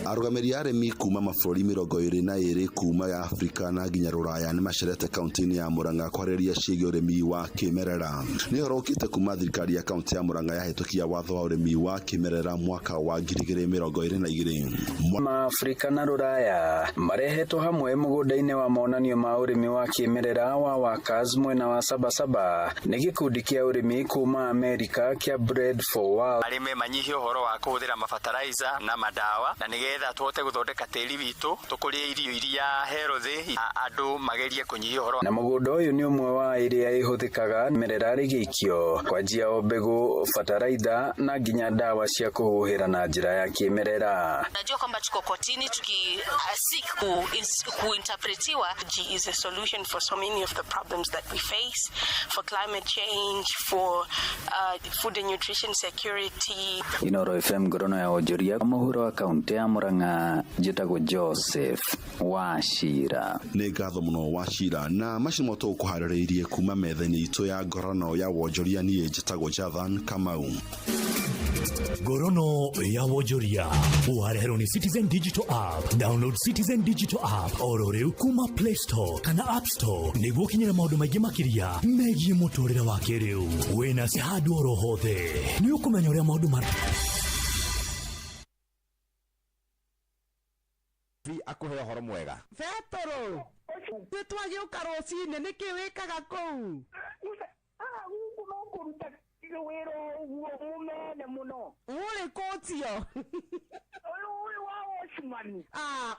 Arũgamĩrĩri a arĩmi kuma mabũrũri 22 kuma ya Afrika na nginya Rũraya nĩ macerete kaunti-inĩ ya Murang'a kwarĩrĩria ciĩgiĩ ũrĩmi wa kĩmerera. Nĩ ũhoro ũkĩte kuma thirikari ya kaunti ya Murang'a yahĩtũkia watho wa ũrĩmi wa kĩmerera mwaka wa 2022. Ma Afrika na Rũraya marehetwo hamwe mũgũnda-inĩ wa monanio ma ũrĩmi wa kĩmerera wa Workers mwena wa Sabasaba nĩ gĩkundi kĩa ũrĩmi kuma Amerika kĩa Bread for World. Arĩmi manyihie ũhoro wa kũhũthĩra mabataraitha na madawa na nĩgetha tũhote gũthondeka tĩri witũ tũkũrie irio iria healthy, andũ magerie kũnyihia ũhoro. Na mũgũnda ũyũ nĩ ũmwe wa ĩrĩa ĩhũthĩkaga merera rĩgĩikio kwanjia o mbegũ, bataraitha na nginya dawa cia kũhuhĩra na njĩra ya kĩmerera. Najua kwamba tuko kotini tuki seek kuinterpretiwa is a solution for so many of the problems that we face, for climate change, for food and nutrition security. Inoro FM Ngorono ya wonjoria mũhuro wa kaunti ya Murang'a, njĩtagwo Joseph Wachira. Nĩ ngatho mũno Wachira, na macio nĩmo tũgũkũharĩrĩirie kuma metha-inĩ itũ ya Ngorono ya wonjoria. Niĩ njĩtagwo Jathan Kamau. Ngorono ya wonjoria wareherwo nĩ Citizen Digital App. Download Citizen Digital App oro rĩu kuma Play Store kana App Store nĩguo ũkinyĩre maũndũ maingĩ makĩria megiĩ mũtũrĩre wa kĩrĩu. Wĩna handũ oro hothe nĩ ũkũmenya ũrĩa maũndũ mar akuhe ũhoro mwega. Betũrũ, nĩ twagĩũka rũcinĩ, nĩkĩ wĩkaga kũu? Gũkũ no kũruta wĩra ũguo mũnene mũno. Ũrĩ kũtio? Ũyũ wa watchman.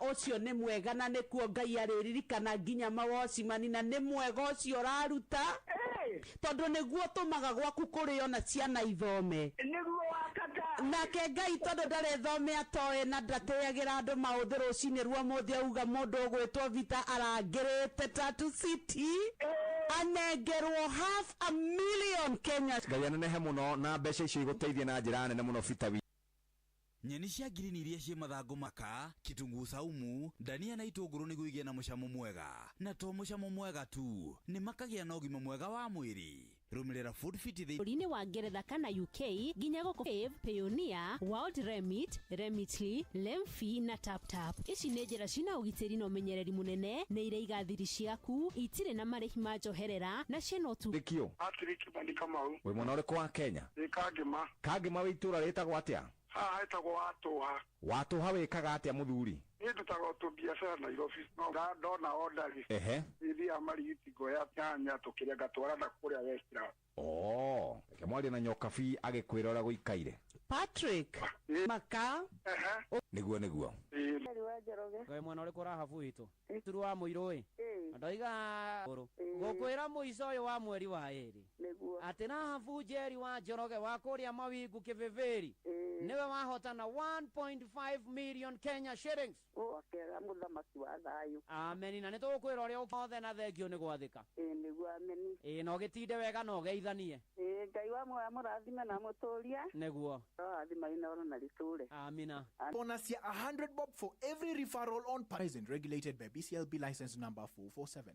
Ũcio nĩ mwega na nĩkuo Ngai arĩririkana nginya mawatchman, na nĩ mwega ũcio ũraruta tondũ nĩguo ũtũmaga gwaku kũrĩo na ciana ithome. Nĩguo wakata. Nake Ngai tondũ ndarĩ thome atoĩ na ndatĩagĩra andũ maũthĩ rũcinĩ rwa mũthĩ auga mũndũ ũgwĩtwo Vita arangĩrĩte Tatu City anengerwo 500,000 Kenya. Ngai anenehe mũno na mbeca icio igũteithie na njĩra nene mũno Vita. Nyeni cia ngirini iria ciĩ mathangũ maka, kitunguu saumu, ndania na itũngũrũ nĩguo igĩe na mũcamo mwega. Na to mũcamo mwega tu, nĩ makagĩa na ũgima mwega wa mwĩrĩ. Rũmĩrĩra Food Fit thĩ bũrũri-inĩ wa Ngeretha kana UK nginya gũkũ Fave, Payoneer, World Remit, Remitly, Lemfi na TapTap. Ici nĩ njĩra cina ũgitĩri na ũmenyereri mũnene, nĩ iraiga thiri ciaku, itirĩ na marĩhi ma njoherera na ciĩna ũtu. Thikio. Patrick Kimani Kamau. Wĩ mwena ũrĩkũ wa Kenya? Nĩ Kangĩma. Kangĩma wĩ itũũra rĩtagwo atĩa? Haha hetagwo Watũha. Watũha wĩkaga atĩa mũthuri? Niĩ ndutaga tũbiacara Nairobi. No ndona order rĩ. Ehe. Nĩthiaga Marigiti ngoya nyanya tũkĩrĩa ngatwara na kũrĩa Westlands. Reke mwarie na Nyokabi agĩkwĩra ũrĩa gũikaire. Patrick Maka Niguo niguo. Ngai mwena ũrĩkũ ũrahabu witũ turu wa mũirũ ĩ ndoiga gũkwĩra mũico ũyũ wa mweri wa ĩrĩ atĩ Rahabu Njeri wa Njoroge wa kũrĩa Mawingu Kĩbĩbĩri nĩwe wahotana 1.5 million Kenya shillings. Akera mũthamaki wa thayũ. Ameni na nĩtũgũkwĩra ũrĩa othe na thengio nĩ gwathĩka. Ĩĩ nĩguo ameni. Ĩĩ na ũgĩtinde wega na ũgeithanie. Ĩĩ Ngai wa muoyo amũrathime na amũtũrie. Nĩguo. Rathima inoro na rĩtũre. Amina. Bonus ya 100 bob for every referral on present regulated by BCLB license number 447.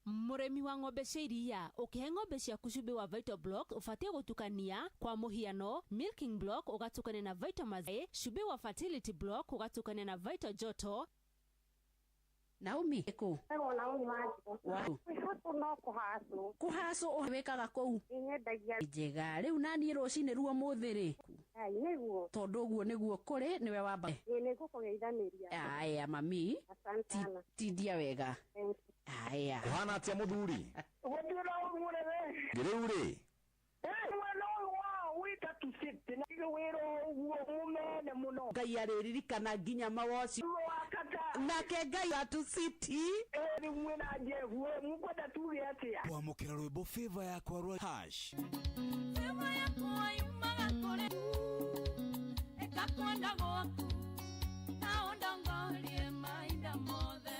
Mũrĩmi wa ng'ombe cia iria ũkĩhe ng'ombe ciaku cumbĩ wa Vital Block ũbatiĩ gũtukania kwa mũhiano milking block ũgatukania na Vital Maze, cumbĩ wa fertility block ũgatukania na Vital Joto. Naomi kũ? Naomi Wanjikũ. Haku no kũhacũ. Kũhacũ wĩkaga kũu? Nyendagia. Njega. Rĩu naniĩ rũcinĩ ruo mũthĩ rĩ? Ai nĩguo. Tondũ ũguo nĩguo kũrĩ nĩwe wamba. Ĩĩ nĩngũkũgeithanĩria. Aya mami. Asante sana. Tindia wega. Aya. Kuhana atia muthuri? Gũtirĩ na ũguo rĩ. Rĩu rĩ. Mwena ũyũ wao wĩta tũcĩtĩ na wĩra ũguo mũmene mũno. Ngai arĩririkana nginya mawoci. Nake Ngai atusiti. Rĩu mwĩna Jehu mũkwenda tuge atĩa? Kwamũkĩra rwĩmbo favor yakwa rwa hash. Favor yakwa yumaga kũrĩ ĩkakwenda gwaku na ũndongorie mahinda mothe.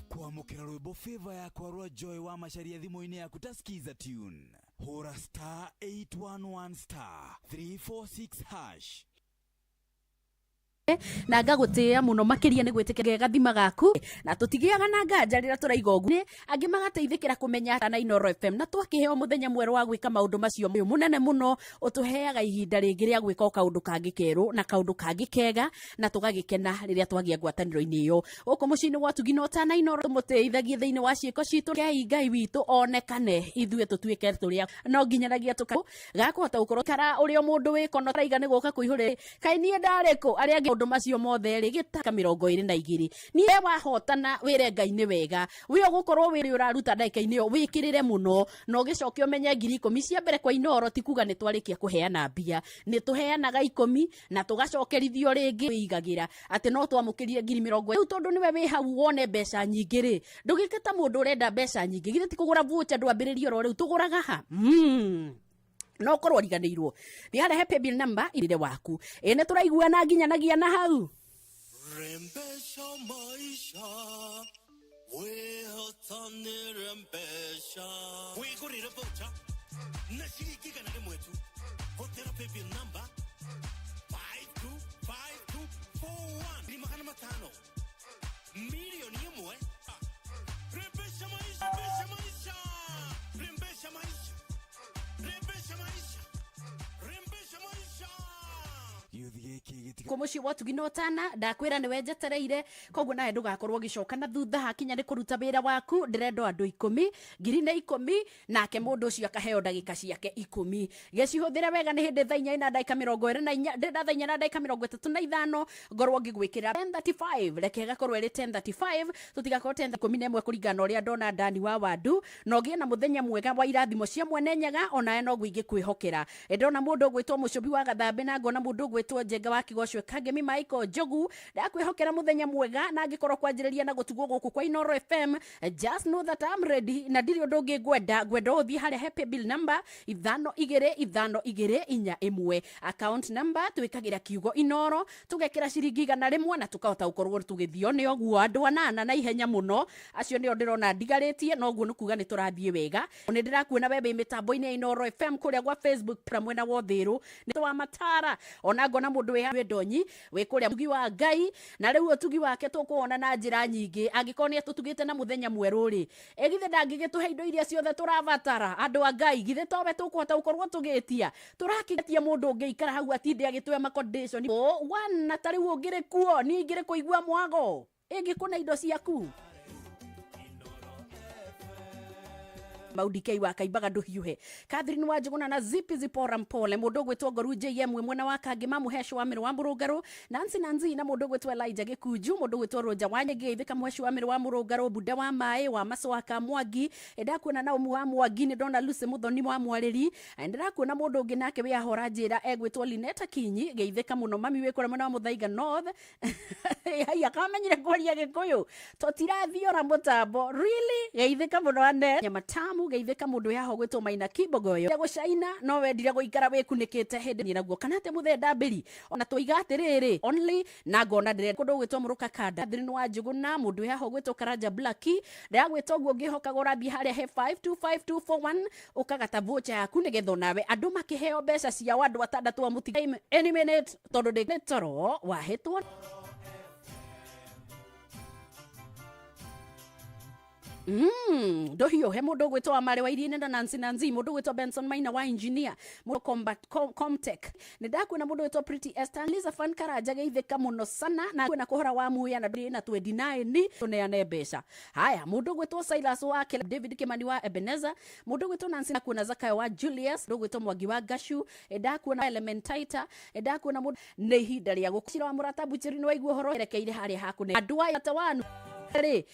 Kwamũkĩra rwĩmbo favor yakwa rwa Joy wa Macharia thimũ-inĩ yaku ta skiza tune. Hũra star 811 star 346 hash. Na ngagũtĩĩa mũno makĩria nĩ gwĩtĩkĩra gathima gaku na tũtigĩaga na nganja rĩrĩa tũraiga ũguo angĩ magateithĩkĩra kũmenya na Inoro FM na twakĩheo mũthenya mwerũ wa gwĩka maũndũ macio ũyũ mũnene mũno ũtũheaga ihinda rĩngĩ rĩa gwĩka o kaũndũ kangĩ kerũ na kaũndũ kangĩ kega na tũgagĩkena rĩrĩa twagĩa ngwatanĩro-inĩ ĩyo gũkũ mũciĩ-inĩ gwa Tugi na Ũtana Inoro tũmũtĩithagie thĩinĩ wa ciĩko citũ kei Ngai witũ onekane ithuĩ tũtuĩke tũrĩa no nginyanagia tũka gakũhota gũkorwo kara ũrĩa mũndũ wĩko no raiga nĩ gũka kũihũrĩ kaĩ niĩ ndarĩ kũ arĩa angĩ maũndũ macio mothe rĩ gĩtaka 22 niĩ wahotana wĩre Ngai nĩ wega wĩ ũgũkorwo wĩ ũraruta ndagĩka-inĩ ĩyo wĩkĩrĩre mũno na ũgĩcoke ũmenye 10,000 cia mbere kwa Inoro ti kuga nĩ twarĩkia kũheana mbia nĩ tũheanaga 10 na tũgacokerithio rĩngĩ wĩigagĩra atĩ no twamũkĩrire 20,000 rĩu tondũ nĩwe wĩ hau wone mbeca nyingĩ rĩ ndũgĩke ta mũndũ ũrenda mbeca nyingĩ githĩ ti kũgũra voucher ndwambĩrĩrie oro rĩu tũgũraga ha no korwo riganĩirwo thiĩ harĩa he paybill number irire waku ĩ nĩ tũraiguana nginyanagia na hau. Rembesha maisha wĩhotanĩre rembesha wĩgũrĩre voucher na ciringi 100 tu hũthĩra paybill number 525241 500 1,000,000. Rembesha maisha, rembesha maisha, rembesha maisha, rembesha maisha, rembesha maisha. Kå må ciä wa Tugi na Ũtana ndakwä ra nä wenjetereire koguo nawe ndå gakorwo å gä coka na thutha hakinya nä kå ruta wä ra waku ndärenda andå 10 ngiri nä 10 nake må ndå å cio akaheo ndagä ciake 10 gäcihå thä re wega nä hä ndä thaa 4 na ndagä ka 24 ndärenda thaa 4 na ndagä ka 35 ngorwo ngä gwä kä ra 10:35 reke gakorwo ä rä 10:35 tå tigakorwo 10:11 kå ringana na å rä a ndona ndani wa wandu na å gä na må thenya mwega wa irathimo cia mwene nyaga onawe noguo ingä kwä hokera ndona må ndå å gwä two må cå bi wa gathambä na ngona må ndå å gwä two Njenga wa Kigocwe Kangemi Michael Njogu ndakwihokera muthenya mwega na ngikorwo kwanjiriria na gutugwo guku kwa Inoro FM just know that I'm ready na ndiri undu ungi ngwenda uthie haria he paybill number 5 2 5 2 4 1 account number twikagira kiugo Inoro tugekira ciringi 100 na tukahota gukorwo tugithio ni oguo andu anana na ihenya muno acio nio ndirona ndigaritie noguo ni kuga ni turathie wega ni ndirakuona we wi mitambo-ini ya Inoro FM kuria gwa Facebook pra mwena wa Uthiru ni wa Matara ona ngona mundu wi ndonyi wi kuria utugi wa Ngai na riu utugi wake tukuona na njira nyingi angikorwo ni atutugite na muthenya mweru ri githe ndangigituhe indo iria ciothe turabatara andu a Ngai githe towe tukuhota gukorwo tugitia turakigetia mundu ungiikara hau atinde agitwe ma condition wana ta riu ungiri kuo ni ingiri kuigua mwago ingikuna indo ciaku Kamau DK wa Kaimbaga ndũhiũhe. Catherine wa Njũgũna na Zipi Zipora Mpole, mũndũ ũgwĩtwo Ngoru JM wĩ mwena wa Kangĩ, Mamu Hesho wa Mĩrũ wa Mũrũngarũ, Nancy Nanzi na mũndũ ũgwĩtwo Elijah Gĩkunju, mũndũ ũgwĩtwo Rũnja wa Nyingĩ, Ithĩka Mheshi wa Mĩrũ wa Mũrũngarũ, Bunda wa Maĩ wa Macwaka Mwangi, ndakuona Naumu wa Mwangi, nĩ ndona Lucy Muthoni wa Mwarĩri, ndĩrakuona mũndũ ũngĩ nake wĩ ahora njĩra egwĩtwo Lineta Kinyi, geithĩka mũno mami wĩ kũrĩa mwena wa Mũthaiga North. Haiya, kamenyire kwaria gĩkũyũ tũtirathiora mũtambo really. Geithĩka mũno ane nyama tamu, geithĩka mũndũ yaho gwĩtwo Maina Kibogoyo gũcaina no wendire gũikara wĩkunĩkĩte hĩndĩ naguo kana atĩ mũthee ndambĩri ona tũiga atĩrĩrĩ only na ngona ndĩre kũndũ gwĩtwo Mũrũka Kanda Thirinu wa Njũgũna, mũndũ yaho gwĩtwo Karanja Blacki, ndĩragwĩta ũguo ngĩhokaga ũrathiĩ harĩa he 525241 ũkagata voucher yaku nĩgetha onawe andũ makĩheo mbeca ciao andũ atandatũ a mũtiga any minute tondũ ndĩ toro wahĩtwo. Ndohiũhe mũndũ ũgwĩtwo wa Marĩ wa Iria-inĩ na Nancy Nancy, mũndũ ũgwĩtwo Benson Maina wa engineer, mũndũ Combat Comtech, nĩ ndakuona mũndũ ũgwĩtwo Pretty Esther Lisa Fan Karanja, geithĩka mũno sana na kwĩna kũhora wa muya na ndĩ na 29 tũneane mbeca. Haya, mũndũ ũgwĩtwo Silas wa David Kimani wa Ebenezer, mũndũ ũgwĩtwo Nancy, nakuona Zakayo wa Julius, mũndũ ũgwĩtwo Mwangi wa Gashu, ndakuona Elementaita, ndakuona mũndũ nĩ ihinda rĩa gũcira wa mũrata Bucheri, nĩ waigua ũhoro erekeire harĩa hakune andũ aya tawanu rĩ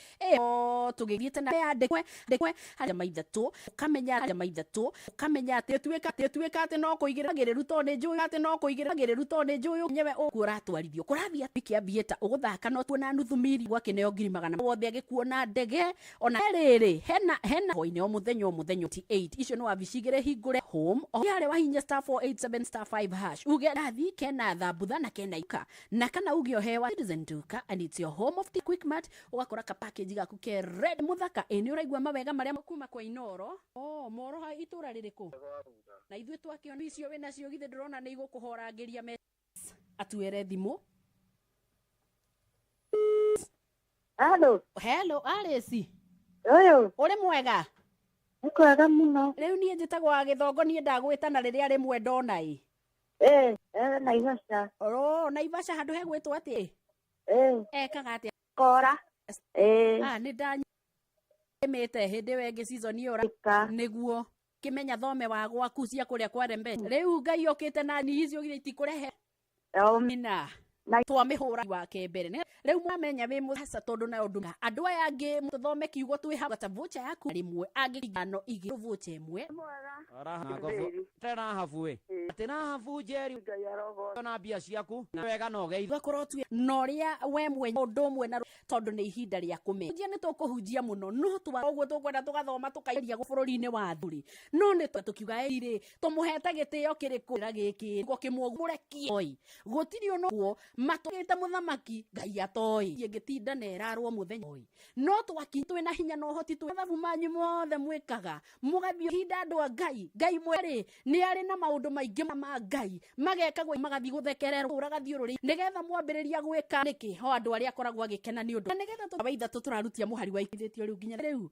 tũgĩthiĩte na yandĩkwe ndĩkwe harĩa maithatũ ũkamenya harĩa maithatũ ũkamenya atĩ tuĩka atĩ tuĩka atĩ no kũigĩrĩra gĩrĩru tondũ nĩ njũĩ atĩ no kũigĩrĩra gĩrĩru tondũ nĩ njũĩ nyewe ũguo ũratwarithio kũrathiĩ kĩambie ta ũgũthaka no tuona nuthu miri gwakĩneo ngiri magana wothe agĩkuona ndege ona rĩrĩ hena hena hwainĩ o mũthenya o mũthenya 8 icio nĩ wabici igĩrĩ hingũre home o harĩa wahinya star 487 star 5 hash uge ndathi kena thambutha na kena ika na kana uge ohewa Citizen Duka and it's your home of the Quickmart, ũgakora ka package gaku ke red muthaka. Ĩ nĩ ũraigua mawega marĩa kuma kwa Inoro oh moro ha itũra rĩrĩkũ na ithuĩ twakĩona icio wĩna cio githĩ ndũrona nĩ igũkũhorangĩria me atuere thimũ. Hello. Hello Alice. Ũyũ. Ũrĩ mwega? Nĩ kwega mũno. Rĩu niĩ njĩtagwo wa Gĩthongo, niĩ ndagwĩta na rĩrĩa rĩmwe ndona ĩ. Naivasha. Oh, Naivasha handũ hegwĩtwo atĩ? Ekaga atĩa? Kora. Ah, nĩ ndanyimĩte hĩndĩ ĩyo ĩngĩ season ĩyo nĩguo kĩmenya thome wa gwaku cia kũrĩa kwa Rembe. Rĩu Ngai okĩte na ni icio githĩ itikũrehe. Na twamĩhũra wake mbere. Rĩu mwamenya wĩ mũcaca tondũ na ũndũ andũ aya angĩ tũthome kiugo twĩ haha ta voucher yaku rĩmwe angĩ ithano igĩrĩ voucher ĩmwe. Rahabu ĩ atĩ Rahabu Njeri na mbia ciaku na wega no geithio ũgakorwo tu na ũrĩa we mwenye ũndũ ũmwe na tondũ nĩ ihinda rĩa kũmenya. Hunjia nĩ tũkũhunjia mũno no twa ũguo tũkwenda tũgathoma tũkageria bũrũri-inĩ wa athuri no nĩ tũkiuga ĩrĩ tũmũhete gĩtĩo kĩrĩkũ ra gĩkĩ ngo kĩmũrekie oi gũtirĩ ũguo matũgĩte mũthamaki Ngai atoĩ ĩngĩtinda na ĩrarwo mũthenya oi no twaki twĩna hinya na ũhoti twĩ mathabu manyu mothe mwĩkaga mũgathiĩ ihinda andũ a Ngai Ngai mweri nĩ arĩ na maũndũ maingĩ ma Ngai magekagwo magathiĩ gũthekererwo ũragathiũrũrĩ nĩgetha mwambĩrĩria gwĩka nĩkĩ ho andũ arĩa akoragwo agĩkena nĩ ũndũ nĩgetha tũ wa ithatũ tũrarutia mũhari wa ithĩtio rĩu nginya rĩu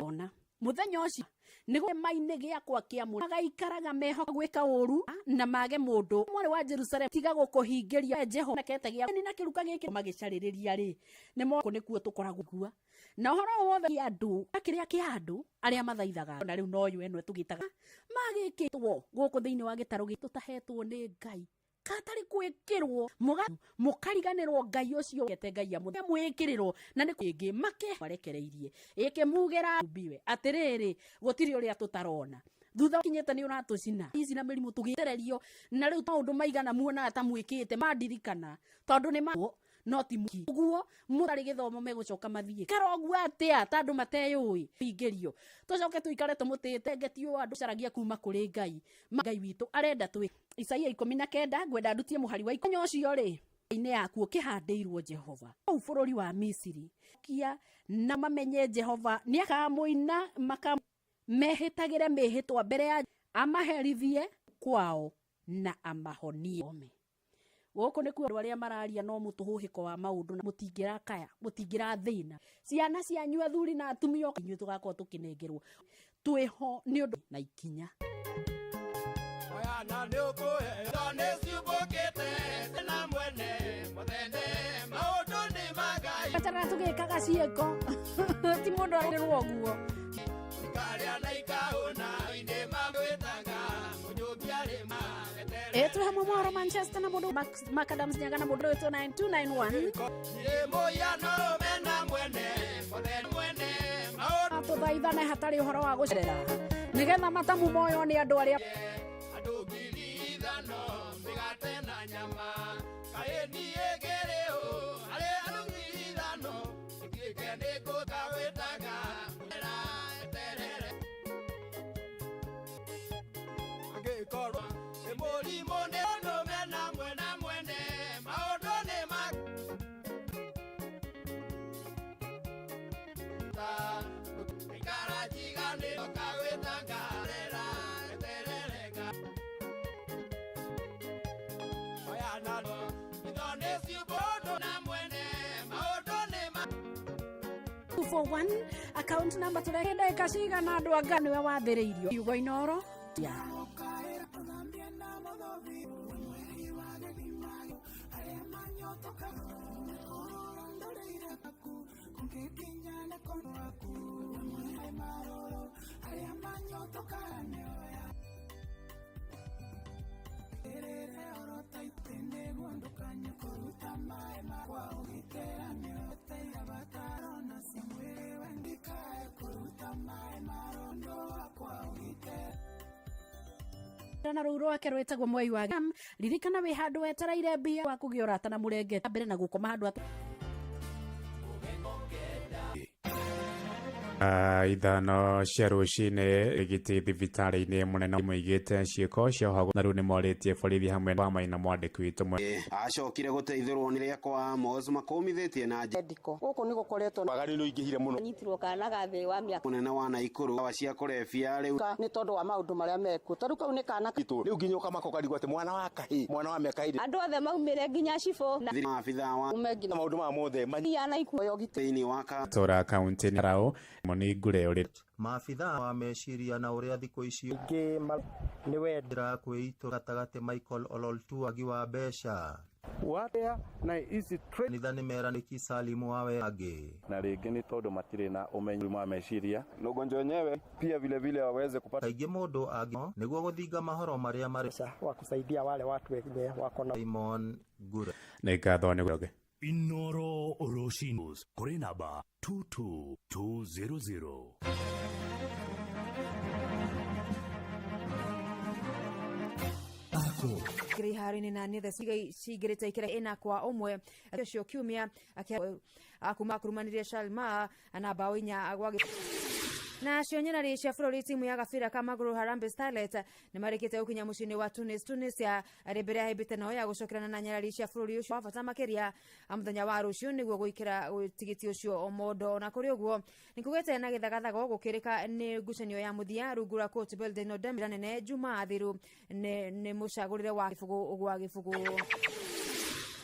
ona mũthenya ũcio nĩguo mainĩ gĩakwa kĩa mũno magaikaraga mehoka gwĩka ũru na mage mũndũ mwarĩ wa Jerusalem tiga gũkũhingĩria Jehova kete gĩa na kĩruka gĩkĩ magĩcarĩrĩria rĩ nĩ moko nĩkuo tũkoragwo gua na ũhoro wothe kĩa andũ kĩrĩa kĩa andũ arĩa mathaithaga na rĩu no yo ĩno tũgĩtaga magĩkĩtwo gũkũ thĩinĩ wa gĩtarũ gĩtũ tũtahetwo nĩ Ngai katarĩ kwĩkĩrwo mũkariganĩrwo Ngai ũcio kete Ngai amũ mwĩkĩrĩrwo na nĩ kĩngĩ make marekereirie ĩkĩmugĩra mbiwe atĩrĩrĩ gũtirĩ ũrĩa tũtarona thutha kinyĩte nĩ ũratũcina ici na mĩrimũ tũgĩtererio na rĩu maũndũ maigana muonaga ta mwĩkĩte mandirikana tondũ nĩ ma no ti mũki ũguo mũtarĩ gĩthomo megũcoka mathiĩ karoguo atĩa ta andũ mateyũĩ ingĩrio tũcoke tũikare tũmũtĩte ngetio andũ caragia kuma kũrĩ Ngai Ngai witũ arenda twĩ Isaia 19 ngwenda ndutie mũhari wa ikũmi ũcio rĩ inĩ yaku ũkĩhandĩirwo Jehova kũu bũrũri wa Misiri kia na mamenye Jehova nĩakamũina maka mehĩtagĩre mĩhĩtwa mbere ya amaherithie kwao na amahonie gũkũ nĩkuo andũ arĩa mararia no mũtũhũhĩko wa maũndũ na mũtingĩrakaya mũtingĩrathĩna ciana cianyu athuri na atumia inyuĩ tũgakorwo tũkĩnengerwo twĩho nĩ ũndũ na ikinya Oyana nĩ ũkũheo nĩ ciumbũkĩte na mwene mũthene maũndũ nĩ ma Ngai Atara tũgĩkaga ciĩko ti mũndũ arĩrwo ũguo ikarĩa na Ĩ twĩ hamwe mwaro Manchester na mũndũ Macadams Nyaga na mũndũ wĩtwo 9291 tũthaithane hatarĩ ũhoro wa gũcerera nĩgetha matamu moyo nĩ andũ arĩa 241 account number tũrehe ndagĩka cigana andũ anga nĩwe wathĩrĩirio yugo inoro ya na rũu rwake rwĩtagwo mwei wa Gam. Ririkana wĩ handũ wetereire mbia wa kũgĩa ũrata na mũrenge mbere na gũkoma handũ ithano cia rũcinĩ gĩgĩtĩ thibitarĩ-inĩ mũnene moigĩte ciĩko cia ũhagũri na rĩu nĩmorĩtie borithi hamwe wa maina mwandĩki witũ acokire gũteithũrwo nĩ rĩa kwa Amos makũmithĩtie na ndiko gũkũ nĩ gũkoretwo waganu nĩ ũingĩhire mũno nyitirwo kana gathĩ wa mĩaka mũnene wa Naikuru wa cia kũrebia rĩu nĩ tondũ wa maũndũ marĩa mekuo tondũ kau nĩ kana rĩu nginya ũkamaka ũkarigwo atĩ mwana wa kahĩ mwana wa mĩaka ĩrĩ andũ othe maumĩre nginya cibũ na maabithaa wa maũndũ maya mothe ya Naikuru thĩinĩ wa ka tora kaunti rao moni ngure uri maabithaa wa meciria na ũrĩa thikũ ici ingĩ nĩ wendera kwĩitũ gatagatĩ Michael Ololtu wagi wa mbeca waria na ici kanitha nĩ meranĩki Salimu wawe angĩ na rĩngĩ nĩ tondũ matirĩ na ũmenyo wa meciria na ugonjwa wenyewe pia vile vile waweze kupata kaingĩ mũndũ angĩ nĩguo gũthinga mahoro marĩa marĩ wa kusaidia wale watu wenye wako na Simon Ngure nĩ ngatho nĩ Inoro Rũcinĩ kũrĩ namba 22200. Kiri iharo-inĩ na nĩ the cingĩrĩte ikĩra ĩna kwa ũmwe ũcio kiumia kuma akurumanire Shalma na bao inya gwa nacio nyarari cia bũrũri timu ya gabira ka magũrũ Harambee Starlets nĩ marĩkĩte gũkinya mũciĩ-inĩ wa Tunis. Tunisia arĩ mbere ya hĩmbĩte nao ya gũcokerana na nyarari cia bũrũri ũcio wa bata makĩria mũthenya wa rũciũ nĩguo gwĩkĩra tigiti ũcio mondo. Ona kũrĩ ũguo nĩ kũgĩte na gĩthagathago gũkĩrĩka nĩ ngucanio ya mũthia rungu rwa coach Beldin Odemira nene Jumaa thiru nĩ mũcagũrĩre wa gĩbũgũ gwa gĩbũgũ.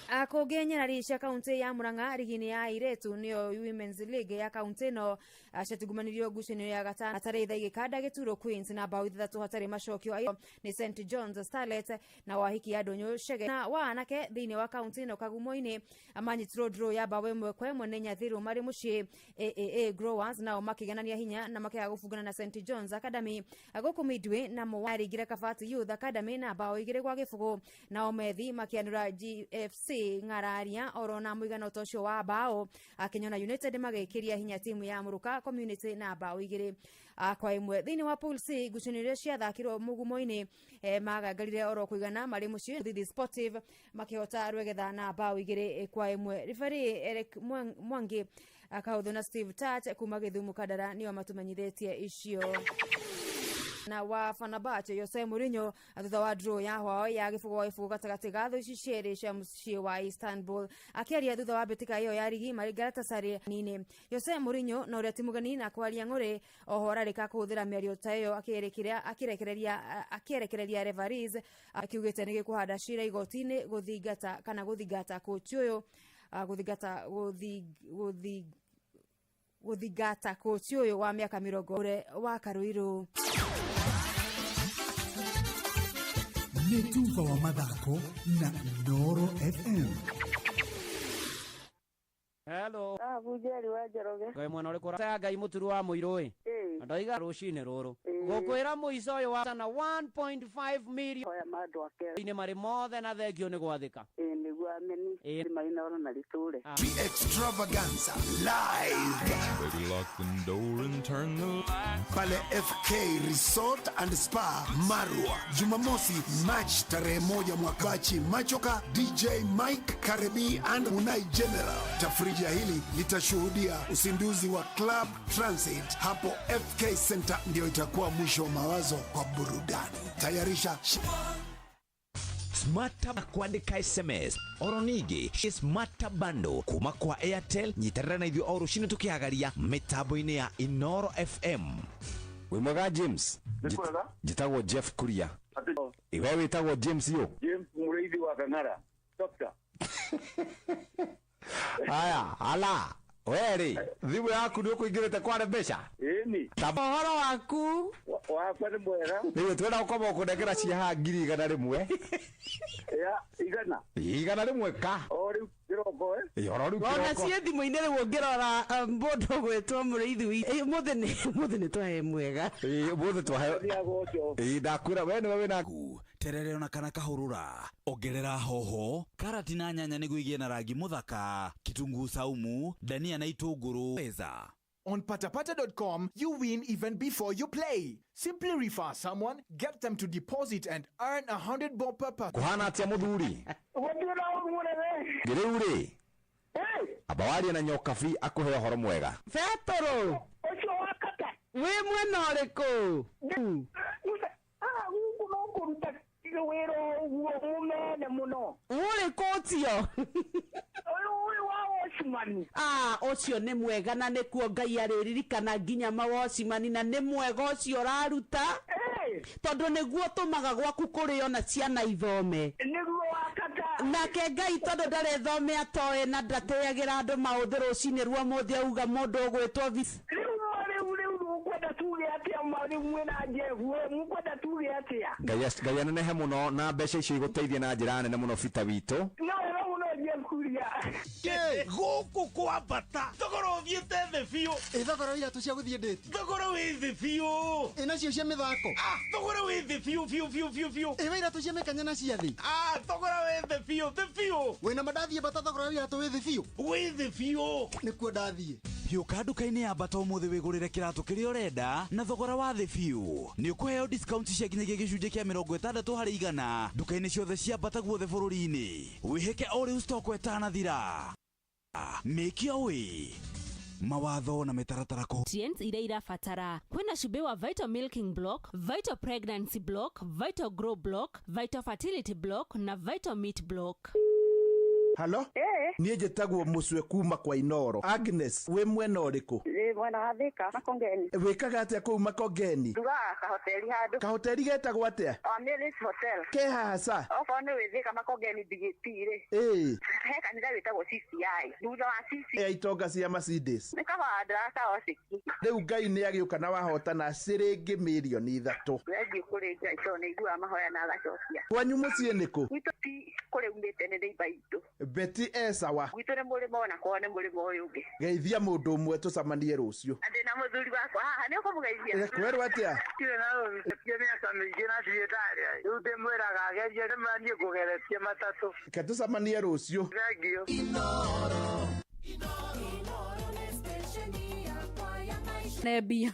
Kũngĩ nyarari cia kaunti ya Murang'a rigi-inĩ ya airĩtu nĩyo Women's League ya kaunti ĩno ciatungumanirio ngucanio ya gatano hatarĩ tha igĩkanda Gĩturo Queens na bao ithathatũ hatarĩ macokio nĩ St John's Starlet na Wahiki ya Ndũnyũ Chege na wa anake thĩinĩ wa kaunti ĩno Kagumo-inĩ manyitirwo draw ya bao ĩmwe kwa ĩmwe nĩ Nyathiru marĩ mũciĩ. AAA Growers nao makĩgenania hinya na makĩaga gũbungana na St John's Academy gũkũ Midway na maringire Kabati Youth Academy na bao igĩrĩ gwa gĩbũgũ nao Methi makĩanũra GFC Ng'araria oro na mũigana ta ũcio wa bao. Kinyona United magĩkĩria hinya timu ya Muruka Community na bao igĩrĩ kwa ĩmwe. Thĩinĩ wa Pool C ngucanio iria ciathakirwo mũgumo-inĩ magangarire oro kũigana marĩ mũciĩ Thithi Sportive makĩhota Rwegetha na bao igĩrĩ kwa ĩmwe. Referee Eric Mwangi akahũthwo na Steve Tach kuma Gĩthumo Kandara nĩo matumenyithĩtie icio. Na wa Fenerbahce Jose Mourinho thutha wa draw ya hwao ya gĩbũgũ gwa gĩbũgũ gatagatĩ ga thũ ici cierĩ cia mũciĩ wa Istanbul. Akĩaria thutha wa mbĩtĩka ĩyo ya rigi marĩ Galatasaray nini Jose Mourinho na ũrĩa ti mũgeni na kwaria ng'ũrĩ oho ararĩka kũhũthĩra mĩario ta ĩyo akĩerekereria referees akiugĩte nĩ gĩkũhanda cira igoti-inĩ gũthingata kana gũthingata kochi ũyũ gũthingata kochi ũyũ wa mĩaka mĩrongo wa Karuiru. Nĩ tuba wa mathako na Inooro FM. Hello. Abuje. Njeri wa Njoroge. Ngai mwena ũrĩkũ ya Ngai mũturu wa mũirũ ĩ. Ĩĩ. Ndoiga rũcinĩ rũrũ. Ĩĩ. Gũkwĩra mũico ũyũ wa na 1.5 million. Hoya ma andũ ake. Inĩ marĩ mothe na thengio nĩ gwathĩka. Ĩĩ nĩguo ameni. Ĩĩ. Marinoro na rĩtũre. Extravaganza live Baby, lock the door and turn the lights. pale FK Resort and Spa Marwa, Jumamosi March tarehe 1 mwaka. Machoka, DJ Mike Karebi and Unai General. Tafrija hili litashuhudia uzinduzi wa Club Transit hapo FK Center, ndio itakuwa mwisho wa mawazo kwa burudani. Tayarisha Smart kwandĩka SMS oro ningĩ Smart Bundle kuma kwa Airtel nyitanĩra na ithuĩ o rũcinĩ tũkĩhagaria mĩtambo-inĩ ya Inoro FM. Wĩ mwega James? Nĩ kwega. Njĩtagwo Jeff Kuria. We wĩtagwo James yũ? James Mũrĩithi wa Kang'ara. Doctor. Haya, ala we rĩ thimũ yaku nĩ ũkũingĩrĩte kware mbeca? Ĩni. Ũhoro waku? Wakwa nĩ mwega. Rĩu twenda gũkorwo ũkũnengera cia haha 100,000. Ya igana. 100 ka. O rĩu kĩroko ĩ. Ĩ, oro rĩu Ona kĩroko. ciĩ thimũ-inĩ rĩu ũngĩrora mũndũ ũgwĩtwo mũrĩithi wi mũthĩ nĩ mũthĩ nĩ twahe mwega. Ĩ, mũthĩ twahe. Ĩ, ndakwĩra we nĩwe wĩna Terere ona kana kahũrũra ongerera hoho karati na nyanya nĩguo igĩe na rangi mũthaka kitunguu saumu dania na itũngũrũ weza. On patapata.com, you win even before you play. Simply refer someone, get them to deposit and earn 100 bob per person. Kũhana atĩa mũthuri? Gũtirĩ na ũru mũnene. Rĩu rĩ amba warie na Nyokabi akũhe ũhoro mwega. Betũrũ. Ũcio wa kata. Wĩ mwena ũrĩkũ? Ah, gũkũ no kũruta wĩra ũguo mũmene mũno. Ũrĩ kũtio? Ũyũ ũyũ wa watchman. Ah, ũcio nĩ mwega na nĩkuo Ngai arĩririkana nginya mawocimani na nĩ mwega ũcio ũraruta tondũ nĩguo ũtũmaga gwaku kũrĩo na ciana ithome. Nĩguo wa kata. Nake Ngai tondũ ndarĩ thome atoĩ na ndatĩagĩra andũ maũthĩ rũcinĩ rwa mũthĩ auga mũndũ ũgwĩtwo Visi. Rĩu ma rĩu rĩu mũkwenda tuge atĩa ma rĩu mwĩna Jeff we mũkwenda tuge atĩa? Ngai anenehe mũno na mbeca icio igũteithie na njĩra nene mũno bita witũ. No wega mũno Jeff Kuria. Gũkũ kwa bata thogora ũthiĩte thĩ biũ. Ĩ thogora wa iratũ cia gũthiĩ ndĩti. Thogora wĩ thĩ biũ. Ĩ nacio cia mĩthako. Ah, thogora wĩ thĩ biũ biũ biũ biũ biũ. Ĩ wa iratũ cia mĩkanya na cia thĩ. Ah, thogora wĩ thĩ biũ thĩ biũ. Wĩna ma ndathiĩ bata thogora wa iratũ wĩ thĩ biũ. Wĩ thĩ biũ. Nĩkuo ndathiĩ. Hiũka nduka-inĩ ya Bata ũmũthĩ wĩgũrĩre kĩratũ kĩrĩa ũrenda na thogora wa thĩ biũ. Nĩ ũkũheo discount cia nginyagia gĩcunjĩ kĩa 60 harĩ igana nduka-inĩ ciothe cia Bata guothe bũrũri-inĩ. Wĩhĩke o rĩu stock ĩtanathira. Make your way. Mawatho na mĩtaratara kũ Nutrients iria irabatara kwĩna cumbĩ wa Vital Milking Block, Vital Pregnancy Block, Vital Grow Block, Vital Fertility Block na Vital Meat Block. Halo? Niĩ njĩtagwo Mũcwe kuma kwa Inoro. Agnes, wĩ mwena ũrĩkũ? Ndĩ mwena wa Thika, Makongeni. Wĩkaga atĩa kũu Makongeni? Ndugaga kahoteri handũ. Kahoteri getagwo atĩa? Omilis Hotel. Ke haha ca? Okorwo nĩ wĩ Thika Makongeni Bigiti rĩ. Ĩĩ. He kanitha wĩtagwo CCI. Thutha wa CCI. Ya itonga cia Mercedes. Nĩ kahandra kaociki. Rĩu Ngai nĩ agĩũka na wahotana ciringi 3,000,000. Thengiũ kũrĩ Ngai tondũ nĩ aiguaga mahoya na agacokia. Kwanyu mũciĩ nĩ kũ? Gwitũ ti kũrĩa umĩte nĩ neighbour itũ. Betty e sawa. Gwitũ nĩ mũrĩmo ona kwao nĩ mũrĩmo ũyũ ũngĩ. Geithia mũndũ ũmwe tũcemanie rũciũ. Na ndĩna mũthuri wakwa haha nĩ ũkũmũgeithia. Kwerwo atĩa? Ndirĩ na ũru mĩaka mĩingĩ na ndirĩ ndarĩa. Rĩu ndĩmwĩraga agerie rĩmwe niĩ ngũgeretie matatũ. Reke tũcemanie rũciũ. Thengiũ. Nebia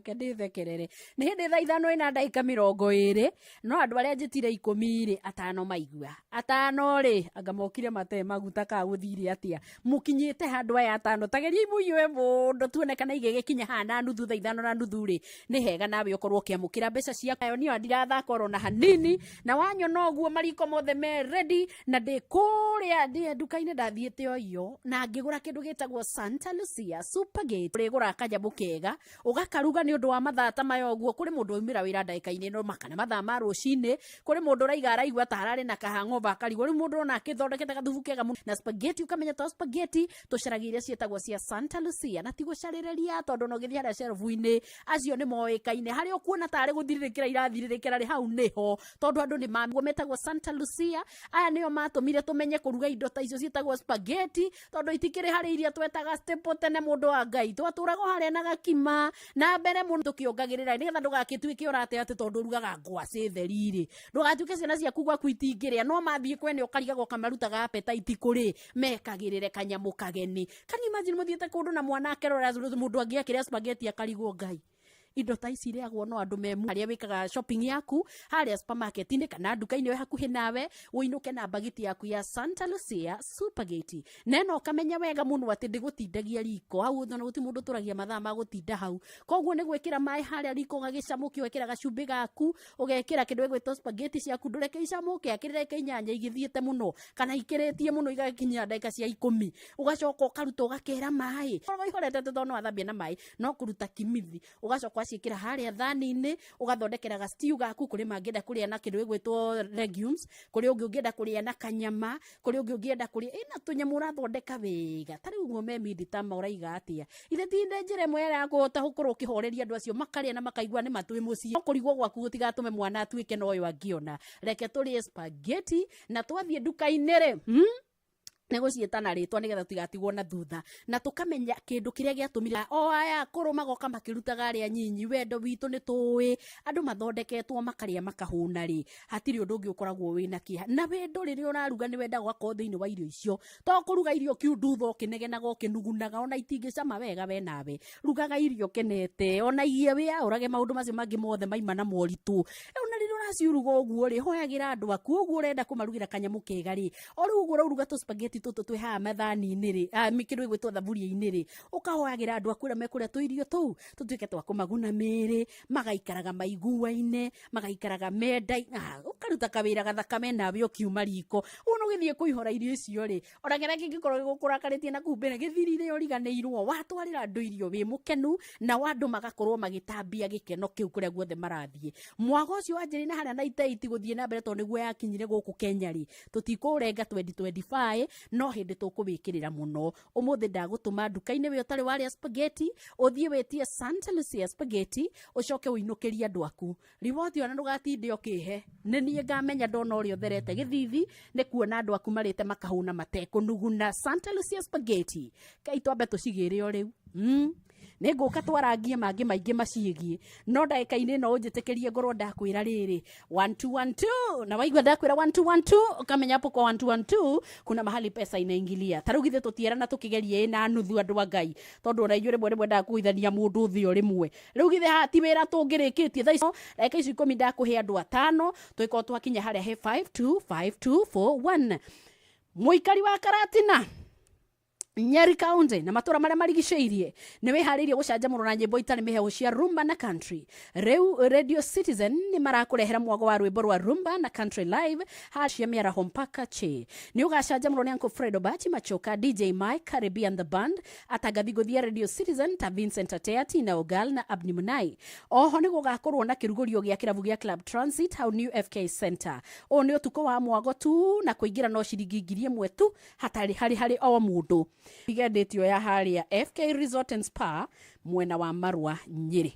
ke ndĩthekerere nĩ hĩndĩ thaa 5 ĩna ndagĩka 20 no andũ arĩa njĩtire 10 rĩ atano maigua atano rĩ anga mokire mate maguta ka gũthire atĩa mũkinyĩte handũ aya atano tageriai mũiyũe mũndũ tuone kana igĩgĩkinya haha na nuthu thaa 5:30 rĩ nĩ hega nawe ũkorwo ũkĩamũkĩra mbeca ciayo niyo ndirathaka oro na hanini na wanyona ũguo mariko mothe me ready na ndĩ kũrĩa ndĩ nduka-inĩ ndathiĩte oyo na ngĩgũra kĩndũ gĩtagwo Santa Lucia Supergate ũrĩgũra kanyamũ kega wega ũgakaruga nĩ ũndũ wa mathaa ta maya ũguo. Kũrĩ mũndũ waumĩra wĩra ndagĩka-inĩ ĩno kana mathaa ma rũcinĩ, kũrĩ mũndũ ũraiga araigua ta hararĩ na kahang'oba akarigwo. Rĩu mũndũ ona akĩthondekete gathubu kega mũno na spaghetti, ũkamenya to spaghetti tũcaragia iria ciĩtagwo cia Santa Lucia, na ti gũcarĩrĩria tondũ ona ũgĩthiĩ harĩa shelf-inĩ acio nĩ moĩkaine, harĩa ũkuona tarĩ gũthirĩrĩkĩra irathirĩrĩkĩra rĩ hau nĩho, tondũ andũ nĩ metagwo Santa Lucia. Aya nĩo matũmire tũmenye kũruga indo ta icio ciĩtagwo spaghetti, tondũ itikĩrĩ harĩ iria twetaga staple tene. Mũndũ wa Ngai, twatũraga o harĩa na gakima na mbere mũno tũkĩongagĩrĩra, nĩgetha ndũgakĩtuĩke ũrate atĩ tondũ ũrugaga ngwacĩ theri rĩ, ndũgatuĩke ciana ciaku gwaku itingĩrĩa, no mathiĩ kwene ũkarigaga ũkamarutaga appetite kũrĩ mekagĩrĩre kanyamũ kageni. Can you imagine mũthiĩte kũndũ na mwana akerora mũndũ angĩ akĩrĩa spaghetti akarigwo Ngai, indo ta ici irĩagwo no andũ me harĩa wĩkaga shopping yaku harĩa supermarket-inĩ kana nduka-inĩ ĩ hakuhĩ nawe, ũinũke na mbagiti yaku ya Santa Lucia Spaghetti, na ĩno ũkamenya wega mũno atĩ ndĩgũtindagia riko hau, ona gũtirĩ mũndũ ũtũragia mathaa ma gũtinda hau. Koguo nĩ gwĩkĩra maĩ harĩa riko ũgagĩcamũkia, ũgekĩra gacumbĩ gaku, ũgekĩra kĩndũ gĩgwĩtwo spaghetti ciaku, ndũreke icamũke akĩrĩ ndagĩka 8 igĩthiĩte mũno kana ikĩrĩtie mũno igakinya ndagĩka cia 10, ũgacoka ũkaruta ũgakera maĩ ũihorete tondũ no wathambia na maĩ, no kũruta kimithi, ũgacoka ũgaciĩkĩra harĩa thani-inĩ, ũgathondekera ga stew gaku. Kũrĩ mangĩenda kũrĩa na kĩndũ gĩgwĩtwo legumes, kũrĩ ũngĩ ũngĩenda kũrĩa na kanyama, kũrĩ ũngĩ ũngĩenda kũrĩa ĩna tũnyamũ ũrathondeka wega. Ta rĩu ũguo me mindi ta ma ũraiga atĩa ithe tinde njĩra ĩmwe ya kũhota gũkorwo ũkĩhoreria andũ acio makarĩa na makaigua nĩ matwĩ mũciĩ. No kũrigwo gwaku gũtigatũme mwana atuĩke na ũyũ angĩona. Reke tũrĩe spaghetti na twathiĩ nduka-inĩ rĩ, nĩ gũciĩta na rĩtwa nĩgetha tũtigatigwo na thutha, na tũkamenya kĩndũ kĩrĩa gĩatũmire o aya akũrũ magoka makĩrutaga arĩa nyinyi. Wendo witũ nĩ tũĩ andũ mathondeketwo makarĩa makahũna rĩ, hatirĩ ũndũ ũngĩ ũkoragwo wĩna kĩeha na wendo. Rĩrĩa ũraruga nĩ wendaga ũgakorwo thĩinĩ wa irio icio, to kũruga irio kiundutho ũkĩnegenaga ũkĩnugunaga, ona itingĩcama wega. We nawe rugaga irio kenete, ona igie wĩyaũrage maũndũ macio mangĩ mothe maima na moritũ. Ona rĩrĩa ũraciruga ũguo rĩ, hoyagĩra andũ aku ũguo ũrenda kũmarugĩra kanyamũ kega rĩ, o rĩu ũguo ũraruga tũ spaghetti tũtũ twĩ haha mathani-inĩ rĩ, kĩndũ gĩgwĩtwo thaburia-inĩ rĩ, ũkahoyagĩra andũ aku arĩa mekũrĩa tũirio tũu tũtuĩke twa kũmaguna mĩĩrĩ, magaikaraga maiguaine, magaikaraga mendai. Ũkaruta kawĩra gathaka me nawe ũkiuma riko. Ũguo ũgĩthiĩ kũihũra irio icio rĩ, ona kĩrĩa kĩngĩkorwo gĩgũkũrakarĩtie na kũu mbere gĩthirire, ũriganĩirwo, watwarĩra andũ irio wĩ mũkenu, nao andũ magakorwo magĩtambia gĩkeno kĩu kũrĩa guothe marathiĩ. Mwago ũcio wanjĩrĩ na harĩa na iteiti gũthiĩ na mbere, tondũ nĩguo yakinyire gũkũ Kenya rĩ, tũtikũũrenga 2025, no hĩndĩ tũkũwĩkĩrĩra mũno. Ũmũthĩ ndagũtũma nduka-inĩ wĩ ũtarĩ warĩa spaghetti, ũthiĩ wĩtie Santa Lucia spaghetti, ũcoke ũinũkĩrie andũ aku riboti, ona ndũgatinde ũkĩhe nĩ niĩ ngamenya ndona ũrĩa ũtherete gĩthithi nĩ kuona andũ aku marĩte makahũna matekũnuguna. Santa Lucia spaghetti, kai twambe tũcigĩre o rĩu. Nĩ ngũka twarangie mangĩ maingĩ maciĩgiĩ, no ndagĩka-inĩ ĩno ũnjĩtĩkĩrie ngorwo ndakwĩra rĩrĩ 1212, na waigua ndakwĩra 1212 ũkamenya hapo kwa 1212 kuna mahali pesa inaingilia. Ta rĩu githĩ tũtierana tũkĩgerie ĩna nuthu, andũ a Ngai, tondũ ona inyuĩ rĩmwe rĩmwe ndakũithania mũndũ thĩ o rĩmwe. Rĩu githĩ haha ti wĩra tũngĩrĩkĩtie? Thaa ici ndagĩka ici 10 ndakũhe andũ atano, tũgĩkorwo twakinya harĩa he 525241. Mũikari wa Karatina, Nyeri County na matura marĩa marigicĩirie, nĩ wĩharĩirie gũcanjamũrwo na nyĩmbo itarĩ mĩhehu cia rumba na country? Rĩu Radio Citizen nĩ marakũrehera mwago wa rwĩmbo rwa rumba na country live hacia mĩaraho mpaka che. Nĩ ũgacanjamũrwo nĩ Uncle Fred Obachi Machoka, DJ Mike Caribbean the Band, atangathi ngũthi ya Radio Citizen ta Vincent Atea, Tina Ogal na Abni Munai. Oho nĩ gũgakorwo na kĩrugũrio gĩa kĩrabu gĩa Club Transit hau New FK Center. Ũũ nĩ ũtukũ wa mwago tu, na kũingĩra no ciringi 1000 tu hatarĩ harĩ o mũndũ. Igendĩtio ya harĩa FK Resort and Spa mwena wa Marua, Nyĩrĩ.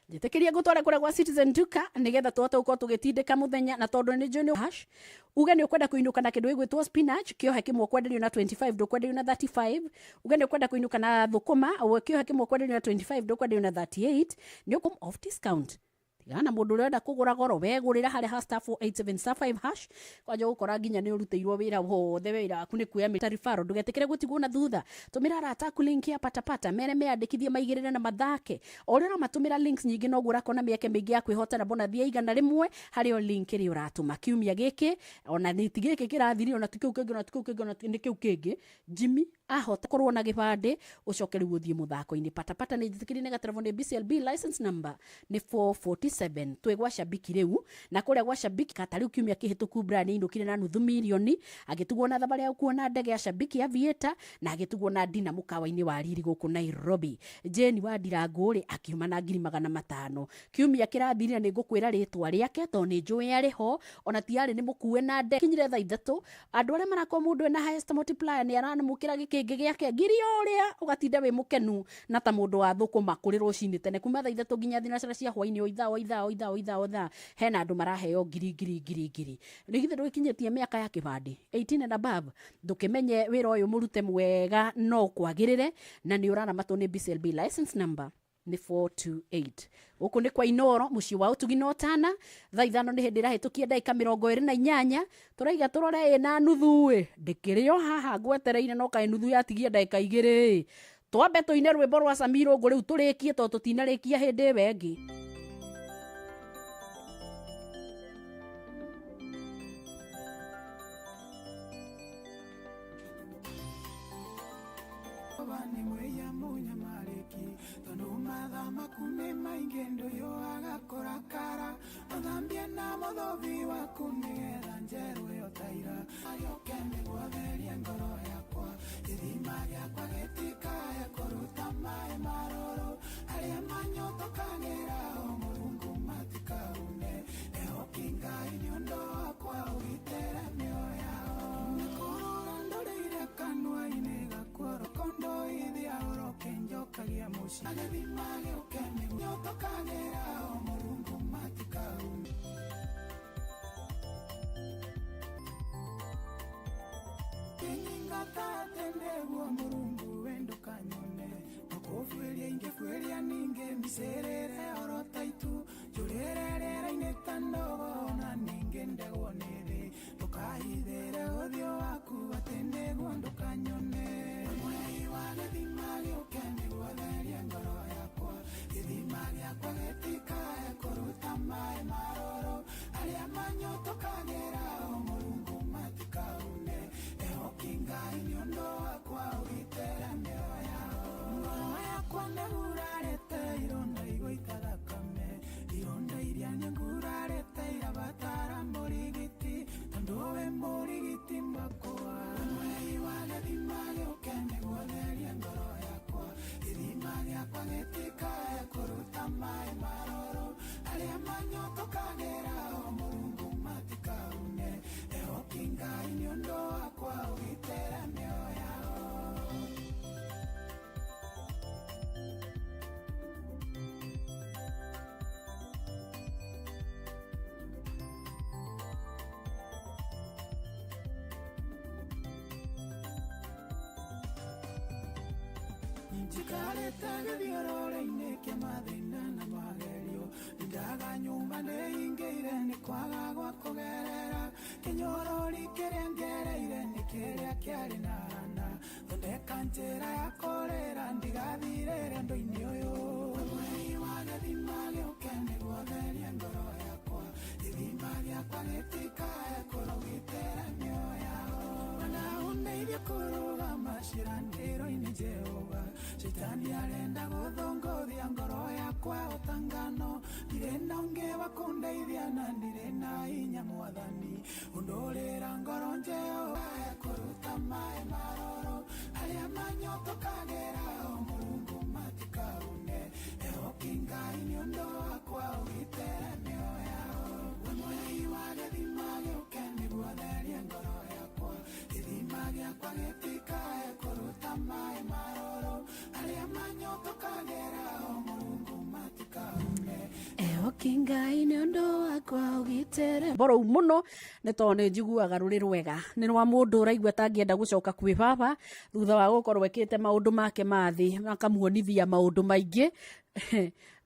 Njĩtĩkĩria ngũtware kũrĩa gwa Citizen Duka nĩgetha tũhote gũkorwo tũgĩtindĩka mũthenya, na tondũ nĩ njũĩ nĩ hash uge nĩ ũkwenda kũinũka na kĩndũ gĩgwĩtwo spinach, kĩohe kĩmwe ũkwenderio na 25, ndũkwenderio na 35. Uge nĩ ũkwenda kũinũka na thũkũma, kĩohe kĩmwe ũkwenderio na 25, ndũkwenderio na 38. Nĩ ũkũ off discount. Tigana na mũndũ ũrenda kũgũra goro, wegũrĩra harĩa ha star 487 star 5 hash. Kwanja ũgũkora nginya nĩ ũrutĩirwo wĩra wothe, wĩra waku nĩ kuoya mĩta referral. Ndũgetĩkĩre gũtigwo na thutha, tũmĩra arata aku link ya patapata, mere meyandĩkithie, maigĩrĩre na mathake. O ũrĩa ũramatũmĩra links nyingĩ, noguo ũrakona mĩeke mĩingĩ ya kwĩhotana bonathi ya 100 harĩ o link ĩrĩa ũratũma kiumia gĩkĩ. Ona nĩ ti gĩkĩ kĩrathirire, ona ti kĩu kĩngĩ, ona ti kĩu kĩngĩ, ona nĩ kĩu kĩngĩ. Jimmy Ahota korwo na gĩbandĩ, ũcoke rĩu ũthiĩ mũthako-inĩ. Patapata nĩ njĩtĩkĩrie nĩ gaterebo nĩ BCLB license number nĩ 447. Twĩ gwa Shabiki rĩu, na kũrĩa gwa Shabiki kata rĩu kiumia kĩhĩtũku Brian ainũkire na nuthu mirioni, agĩtugwo na thabarĩ ya gũkuo na ndege ya Shabiki Aviator, na agĩtugwo na dina mũkawa-inĩ wa Riri gũkũ Nairobi. Jane wa Ndirangũ rĩ akiuma na 500,000. Kiumia kĩrathirire nĩ ngũkwĩra rĩtwa rĩake tondũ nĩ njũĩ arĩ ho, ona ti arĩ nĩ mũkue na ndege. Kinyire thaa 3 andũ arĩa marakorwo mũndũ ena highest multiplier nĩ aramũkĩra gĩkĩngĩ gĩake ngiri ũrĩa ũgatinda wĩ mũkenu na ta mũndũ wa thũkũma kũrĩ rũcinĩ tene kuma thaa 3 nginya thinacara cia hwainĩ, o ithaa o ithaa o ithaa o ithaa o ithaa hena andũ maraheo ngiri ngiri ngiri ngiri. Nĩ githĩ ndũgĩkinyĩtie mĩaka ya kĩbandĩ 18 and above, ndũkĩmenye wĩra ũyũ mũrute mwega no ũkwagĩrĩre, na nĩ ũraramatwo nĩ BCLB license number nĩ 428. Gũkũ nĩ kwa Inoro, mũciĩ wa ũtugi na ũtana. Thaa 5 nĩ hĩndĩ ĩrahĩtũkia ndagĩka 28. Tũraiga tũrore ĩ na nuthu ĩ ndĩkĩrĩ o haha ngwetereire, no kaĩ nuthu yatigia ndagĩka 2 ĩ. Twambe tũine rwĩmbo rwa Samiro ngũ rĩu tũrĩkie, tondũ tũtinarĩkia hĩndĩ ĩyo ĩngĩ. Kingai nĩ ũndũ wakwa ũgitĩre borou mũno, nĩ tondũ nĩ njiguaga rũrĩ rwega nĩ rwa mũndũ ũraigua ta angĩenda gũcoka kwĩ baba thutha wa gũkorwo ekĩte maũndũ make ma thĩ, makamuonithia maũndũ maingĩ.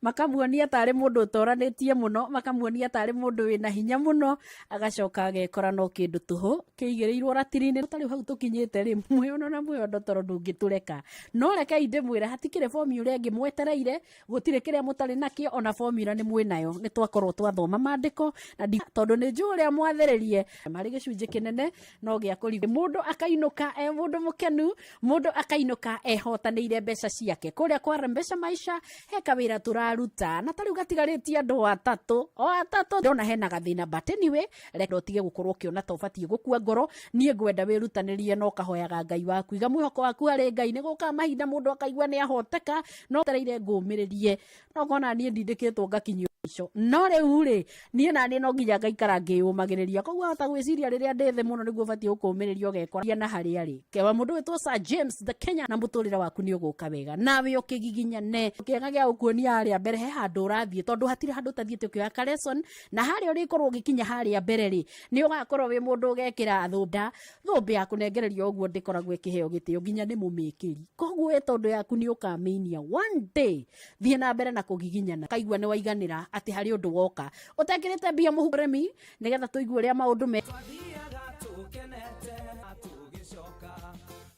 Makamuonia tarĩ mũndũ ũtoranĩtie mũno, makamuonia tarĩ mũndũ wĩna hinya mũno, agacoka agekora no kĩndũ tũhũ kĩigĩrĩirwo ratiri-inĩ. Ta rĩu hau tũkinyĩte rĩ, mwĩono na mwĩondo toro ndũngĩtũreka. No rekei ndĩmwĩre hatikĩrĩ formula ĩngĩ mwetereire, gũtirĩ kĩrĩa mũtarĩ nakĩo, ona formula nĩ mwĩnayo. Nĩ twakorwo twathoma maandĩko na tondũ nĩ njũĩ ũrĩa mwathĩrĩrie harĩ gĩcunjĩ kĩnene no gĩa kũri mũndũ akainũka e mũndũ mũkenu, mũndũ akainũka ehotanĩire mbeca ciake. Kũrĩa kwa Rembesha Maisha he kawĩra tũraruta na tarĩu gatigarĩtie andũ atatũ, o atatũ ndona hena gathĩna, but anyway reke ũtige gũkorwo ũkĩona ta ũbatiĩ gũkua ngoro. Niĩ ngwenda wĩrutanĩrie na ũkahoyaga Ngai waku, iga mwĩhoko waku harĩ Ngai. Nĩ gũkaga mahinda mũndũ akaigua nĩ ahoteka, no tereire ngũmĩrĩrie, no ngona niĩ ndindĩkĩtwo ngakinyio ico. No rĩu rĩ, niĩ na niĩ no nginya ngaikara ngĩyũmagĩrĩria. Koguo hota gwĩciria rĩrĩa ndĩ thĩ mũno nĩguo ũbatiĩ gũkũmĩrĩria ũgekora na harĩa rĩ kewa mũndũ wĩtwo Sir James the Kenya, na mũtũrĩre waku nĩ ũgũka wega nawe ũkĩgiginyane. Kĩega gĩa gũkuonia harĩa mbere he handũ ũrathiĩ, tondũ hatirĩ handũ ũtathiĩte ũkĩoya ka lesson, na harĩa ũrĩkorwo ũgĩkinya harĩa mbere rĩ, nĩ ũgakorwo wĩ mũndũ ũgekĩra thũnda thũmbĩ ya kũnengererio ũguo ndĩkoragwo ĩkĩheo gĩtĩo nginya nĩ mũmĩkĩri. Koguo we tondũ yaku nĩ ũkamĩinia one day, thiĩ na mbere na kũgiginyana, kaigua nĩ waiganĩra atĩ harĩ ũndũ woka ũtekĩrĩte mbia mũhuko remi, nĩgetha tũigue ũrĩa maũndũ me. Twathiaga tũkenete tũgĩcoka,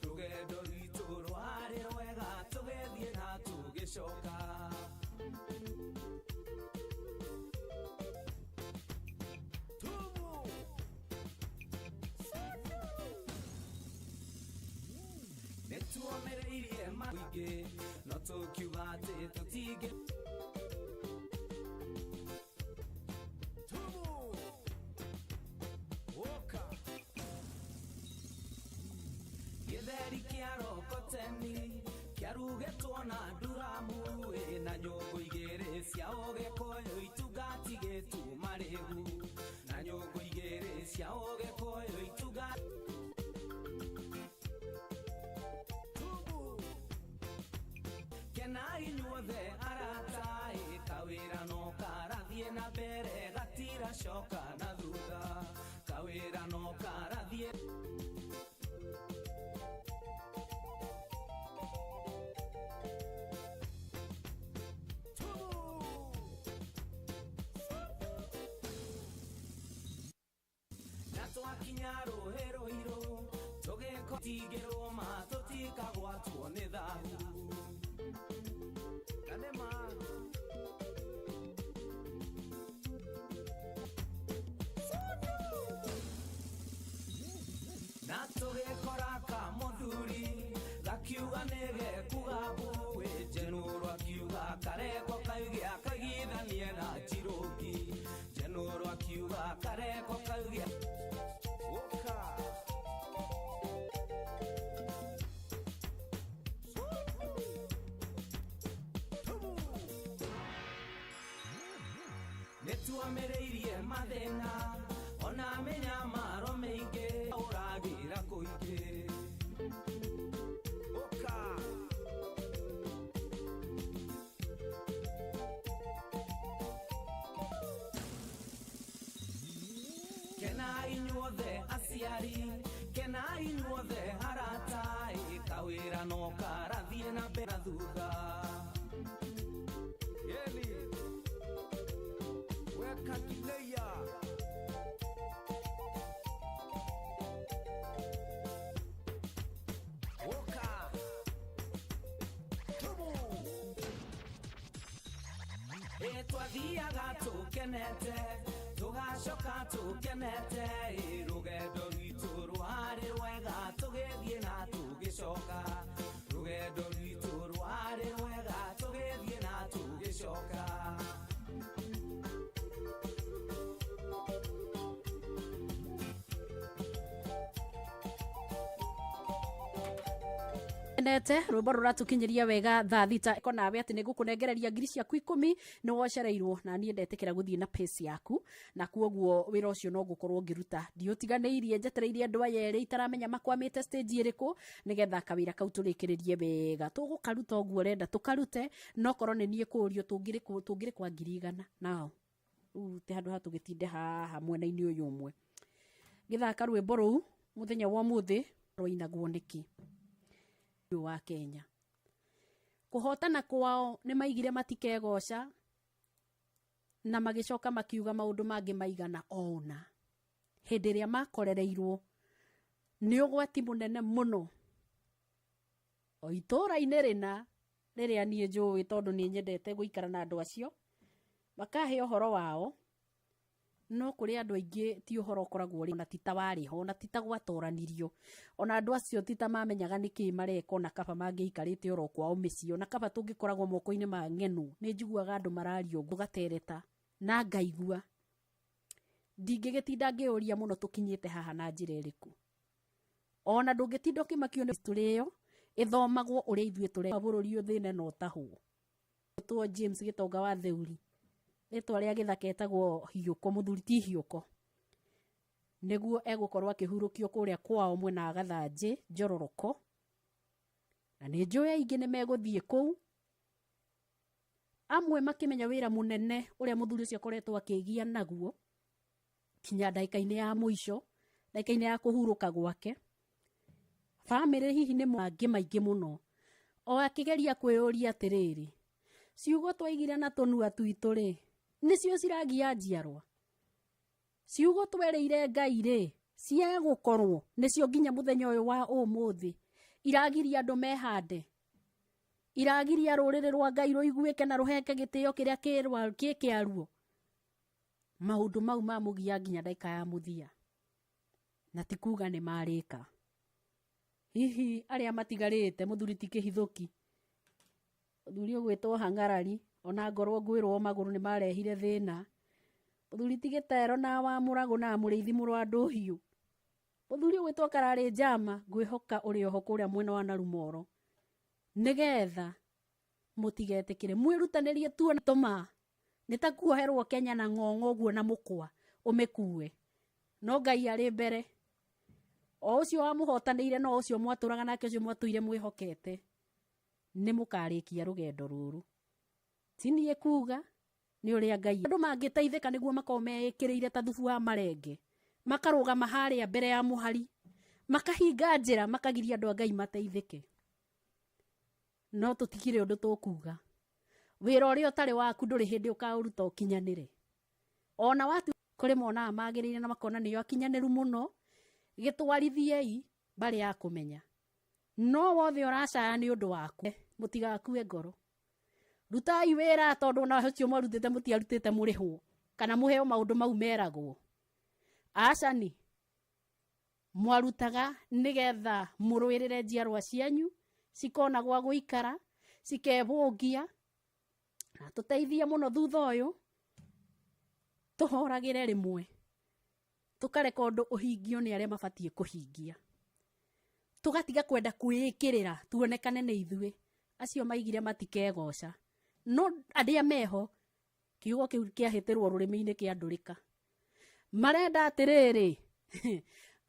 rũgendo rwitũ rwarĩ rwega, tũgĩthiĩ na tũgĩcoka. Nĩ tuomĩrĩirie maingĩ, no tũkiuga atĩ tũtingĩ. Gĩtheri kĩa rokoteni kĩarugĩtwo na nduramu, na nyũngũ igĩrĩ cia ũgĩkũyũ itungatigĩtu marĩgu, na nyũngũ igĩrĩ cia ũgĩkũyũ itunga. Kenai inyuothe arata, kawĩra no karathiĩ na mbere, gatiracoka na thutha, kawĩra no karathiĩ. Na twakinya rũĩ rũirũ tũgĩkotigĩrwo ma tũtikagwatwo nĩ thahu. Na nĩ ma. Na tũgĩkora kamũthuri gakiuga nĩ gekuga mbuĩ, Njenũrũ akiuga karekwo kauge akaigithanie na Njirũngi, Njenũrũ akiuga karekwo kauge. Ũka. Nĩ tuomĩrĩirie mathĩna ona mĩnyamaro mĩingĩ, ũragĩra kũingĩ. Ũka. Kenai inyuothe aciari, kenai inyuothe arata, kawĩra no karathiĩ na mbere na thutha. Yeni. Weka kineia. Woka. Tumu. Twathiaga tũkenete, tũgacoka tũkenete, rũgendo rwitũ rwarĩ rwega, tũgĩthiĩ na tũgĩcoka, rũgendo rwitũ rwarĩ rwega, tũgĩthiĩ na tũgĩcoka. Endete rwĩmbo rũratũkinyĩria wega thaa thita ko nawe atĩ nĩ ngũkũnengereria ngiri ciaku 10 nĩ wocereirwo, na niĩ ndetĩkĩra gũthiĩ na pace yaku, na kuoguo wĩra ũcio no ngũkorwo ngĩruta ndiũtiganĩirie, njetereire andũ aya erĩ itaramenya makwamĩte stage ĩrĩkũ, nĩgetha kawĩra kau tũrĩkĩrĩrie wega. Tũgũkaruta ũguo ũrenda tũkarute, no korwo nĩ niĩ kũũrio tũngĩrĩ kwa ngiri igana nao rĩu ti handũ ha tũgĩtinde haha mwena-inĩ ũyũ ũmwe. Ngĩthaka rwĩmbo rũu mũthenya wa ũmũthĩ rwainagwo nĩkĩ wa Kenya. Kũhotana kwao nĩ maigire matikegoca na magĩcoka makiuga maũndũ mangĩ maigana ona hĩndĩ ĩrĩa makorereirwo nĩ ũgwati mũnene mũno o itũũra-inĩ rĩna rĩrĩa niĩ njũĩ tondũ nĩ nyendete gũikara na andũ acio makahe ũhoro wao no kũrĩ andũ aingĩ ti ũhoro ũkoragwo ũrĩ ona ti ta warĩ ho ona ti ta gwatoranirio ona andũ acio ti ta mamenyaga nĩkĩ mareka ona kaba mangĩikarĩte oro kwao mĩciĩ ona kaba tũngĩkoragwo moko-inĩ ma ng'eno nĩ njiguaga andũ mararia ũguo gatereta na ngaigua ndingĩgĩtinda ngĩũria mũno tũkinyĩte haha na njĩra ĩrĩkũ ona ndũngĩtinda ũkĩmakio nĩ history ĩyo ĩthomagwo ũrĩa ithuĩ tũreka bũrũri ũthĩne na ũtahwo. Two James Gĩtonga wa Theuri rĩtwa rĩa gĩthaka etagwo Hiũko mũthuri ti Hiũko nĩguo egũkorwo akĩhurũkio kũrĩa kwao mwena wa Gathanjĩ Njororoko na nĩ njũĩ aingĩ nĩ megũthiĩ kũu amwe makĩmenya wĩra mũnene ũrĩa mũthuri ũcio akoretwo akĩgia naguo kinya ndagĩka-inĩ ya mũico ndagĩka-inĩ ya kũhurũka gwake bamĩrĩ hihi nĩ mangĩ maingĩ mũno o akĩgeria kwĩyũria atĩrĩrĩ ciugo twaigire na tũnua twitũ rĩ nĩcio ciragia njiarwa ciugo twerĩire Ngai rĩ ciegũkorwo nĩcio nginya mũthenya ũyũ wa ũmũthĩ iragiria andũ mehande iragiria rũrĩrĩ rwa Ngai rũiguĩke na rũheke gĩtĩo kĩrĩa kĩ kĩaruo maũndũ mau mamũgia nginya ndagĩka ya mũthia na ti kuga nĩ marĩka hihi arĩa matigarĩte mũthuri ti Kĩhithũki mũthuri ũgwĩtwo Hang'arari ona ngorwo ngwĩrwo magũrũ nĩ marehire thĩna mũthuri ti Gĩtero na wa Mũragũ na Mũrĩithi mũrũ wa Ndũhiũ mũthuri ũgwĩtwo Kararĩ Njama ngwĩhoka ũrĩ oho kũrĩa mwena wa Narumoro nĩgetha mũtigetĩkĩre mwĩrutanĩrie tuona tũma nĩ ta kuoherwo Kenya na ng'ong'o ũguo na mũkwa ũmĩkue no Ngai arĩ mbere o ũcio wamũhotanĩire no ũcio mwatũraga nake ũcio mwatũire mwĩhokete nĩ mũkarĩkia rũgendo rũrũ ti niĩ kuga nĩ ũrĩa Ngai andũ mangĩteithĩka nĩguo makorwo meĩkĩrĩire ta thubu wa marenge makarũgama harĩa mbere ya mũhari makahinga njĩra makagiria andũ a Ngai mateithĩke no tũtikĩrĩ ũndũ tũkuga wĩra ũrĩa ũtarĩ waku ndũrĩ hĩndĩ ũkaũruta ũkinyanĩre ona watu kũrĩ monaga magĩrĩire na makona nĩo akinyanĩru mũno gĩtwarithiei mbarĩ ya kũmenya no wothe ũracaya nĩ ũndũ waku mũtigakue ngoro rutai wĩra tondũ ona ũcio mwarutĩte mũtiarutĩte mũrĩhwo kana mũheo maũndũ mau meragwo acani mwarutaga nĩgetha mũrũĩrĩre njiarwa cianyu cikona gwa gũikara cikebũngia na tũteithie mũno thutha ũyũ tũhoragĩre rĩmwe tũkareka ũndũ ũhingio nĩ arĩa mabatiĩ kũhingia tũgatiga kwenda kwĩĩkĩrĩra tuonekane nĩ ithuĩ acio maigire matikegoca no arĩa meho kiugo kĩu kĩahĩtĩrwo rũrĩmĩ-inĩ kĩandũrĩka marenda atĩrĩrĩ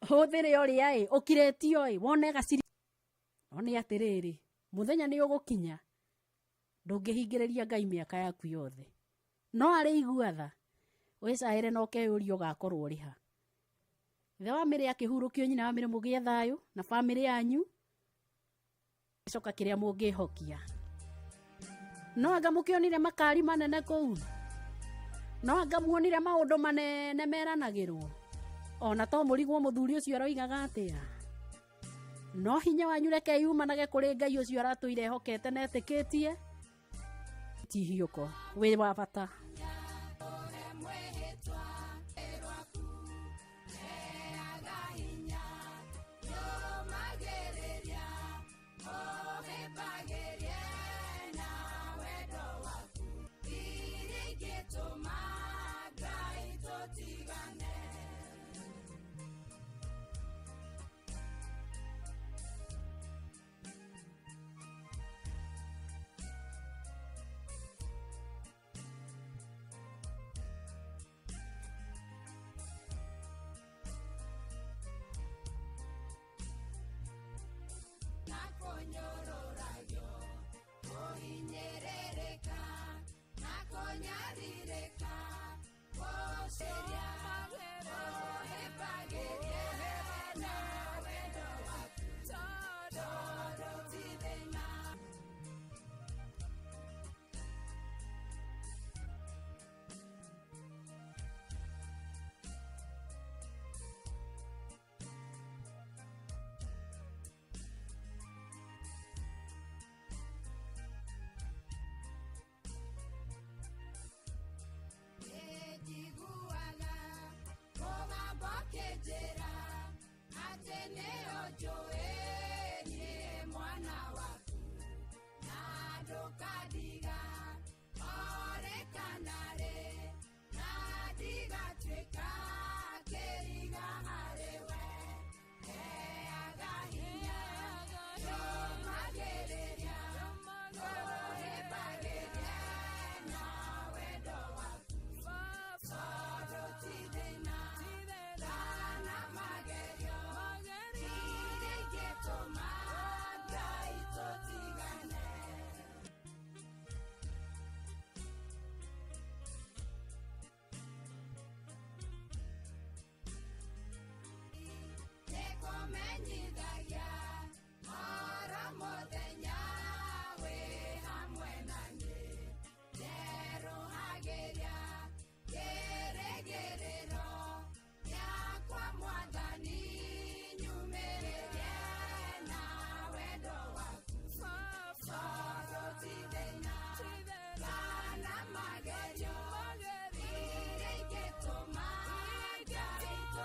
hũthĩre ũrĩa ĩ ũkirĩtio ĩ wone gaciri no nĩ atĩrĩrĩ mũthenya nĩ ũgũkinya ndũngĩhingĩrĩria Ngai mĩaka yaku yothe no arĩ igua tha wĩcaĩre na ũkeyũria ũgakorwo ũrĩ ha ithe wa mĩrĩ akĩhurũkio nyina wa mĩrĩ mũgĩe thayũ na bamĩrĩ yanyu coka kĩrĩa mũngĩhokia no anga mũkĩonire makari manene kũu no anga muonire maũndũ manene meranagĩrwo ona to mũrigwo mũthuri ũcio aroigaga atĩa no hinya wanyu reke yumanage kũrĩ Ngai ũcio aratũire ehokete na etĩkĩtie ti Hiũko wĩ wa bata.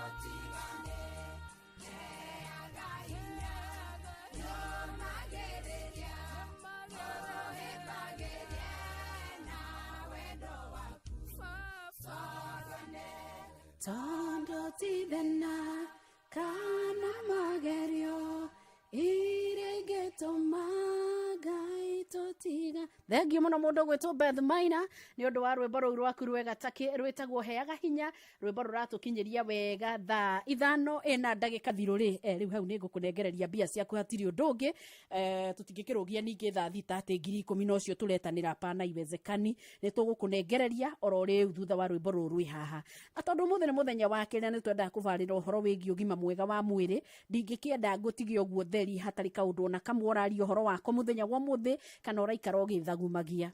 tũtigane Heaga hinya Nyũmagĩrĩria Ũhĩmbagĩrie na wendo waku Sogane Tondũ ti thĩna kana magerio iria ingĩtũma Ngai tũtiga. Thengiũ mũno mũndũ ũgwĩtwo Beth Maina nĩ ũndũ wa rwĩmbo rũu rwaku rwega takĩ rwĩtagwo heaga hinya, rwĩmbo rũratũkinyĩria wega thaa 5 ĩna ndagĩka thirũ rĩ. Rĩu hau nĩ ngũkũnengereria mbia ciaku hatirĩ ũndũ ũngĩ. Tũtingĩkĩrũgia ningĩ thaa 6 atĩ 10,000 nocio tũretanĩra, pana iwezekani. Nĩ tũgũkũnengereria oro rĩu thutha wa rwĩmbo rũrũ rwĩ haha. Na tondũ ũmũthĩ nĩ mũthenya wa kerĩ na nĩ twendaga kũbarĩra ũhoro wĩgiĩ ũgima mwega wa mwĩrĩ, ndingĩkĩenda ngũtige ũguo theri hatarĩ kaũndũ ona kamwe ũraria ũhoro wako mũthenya wa ũmũthĩ kana ũraikara ũgĩthagumagia.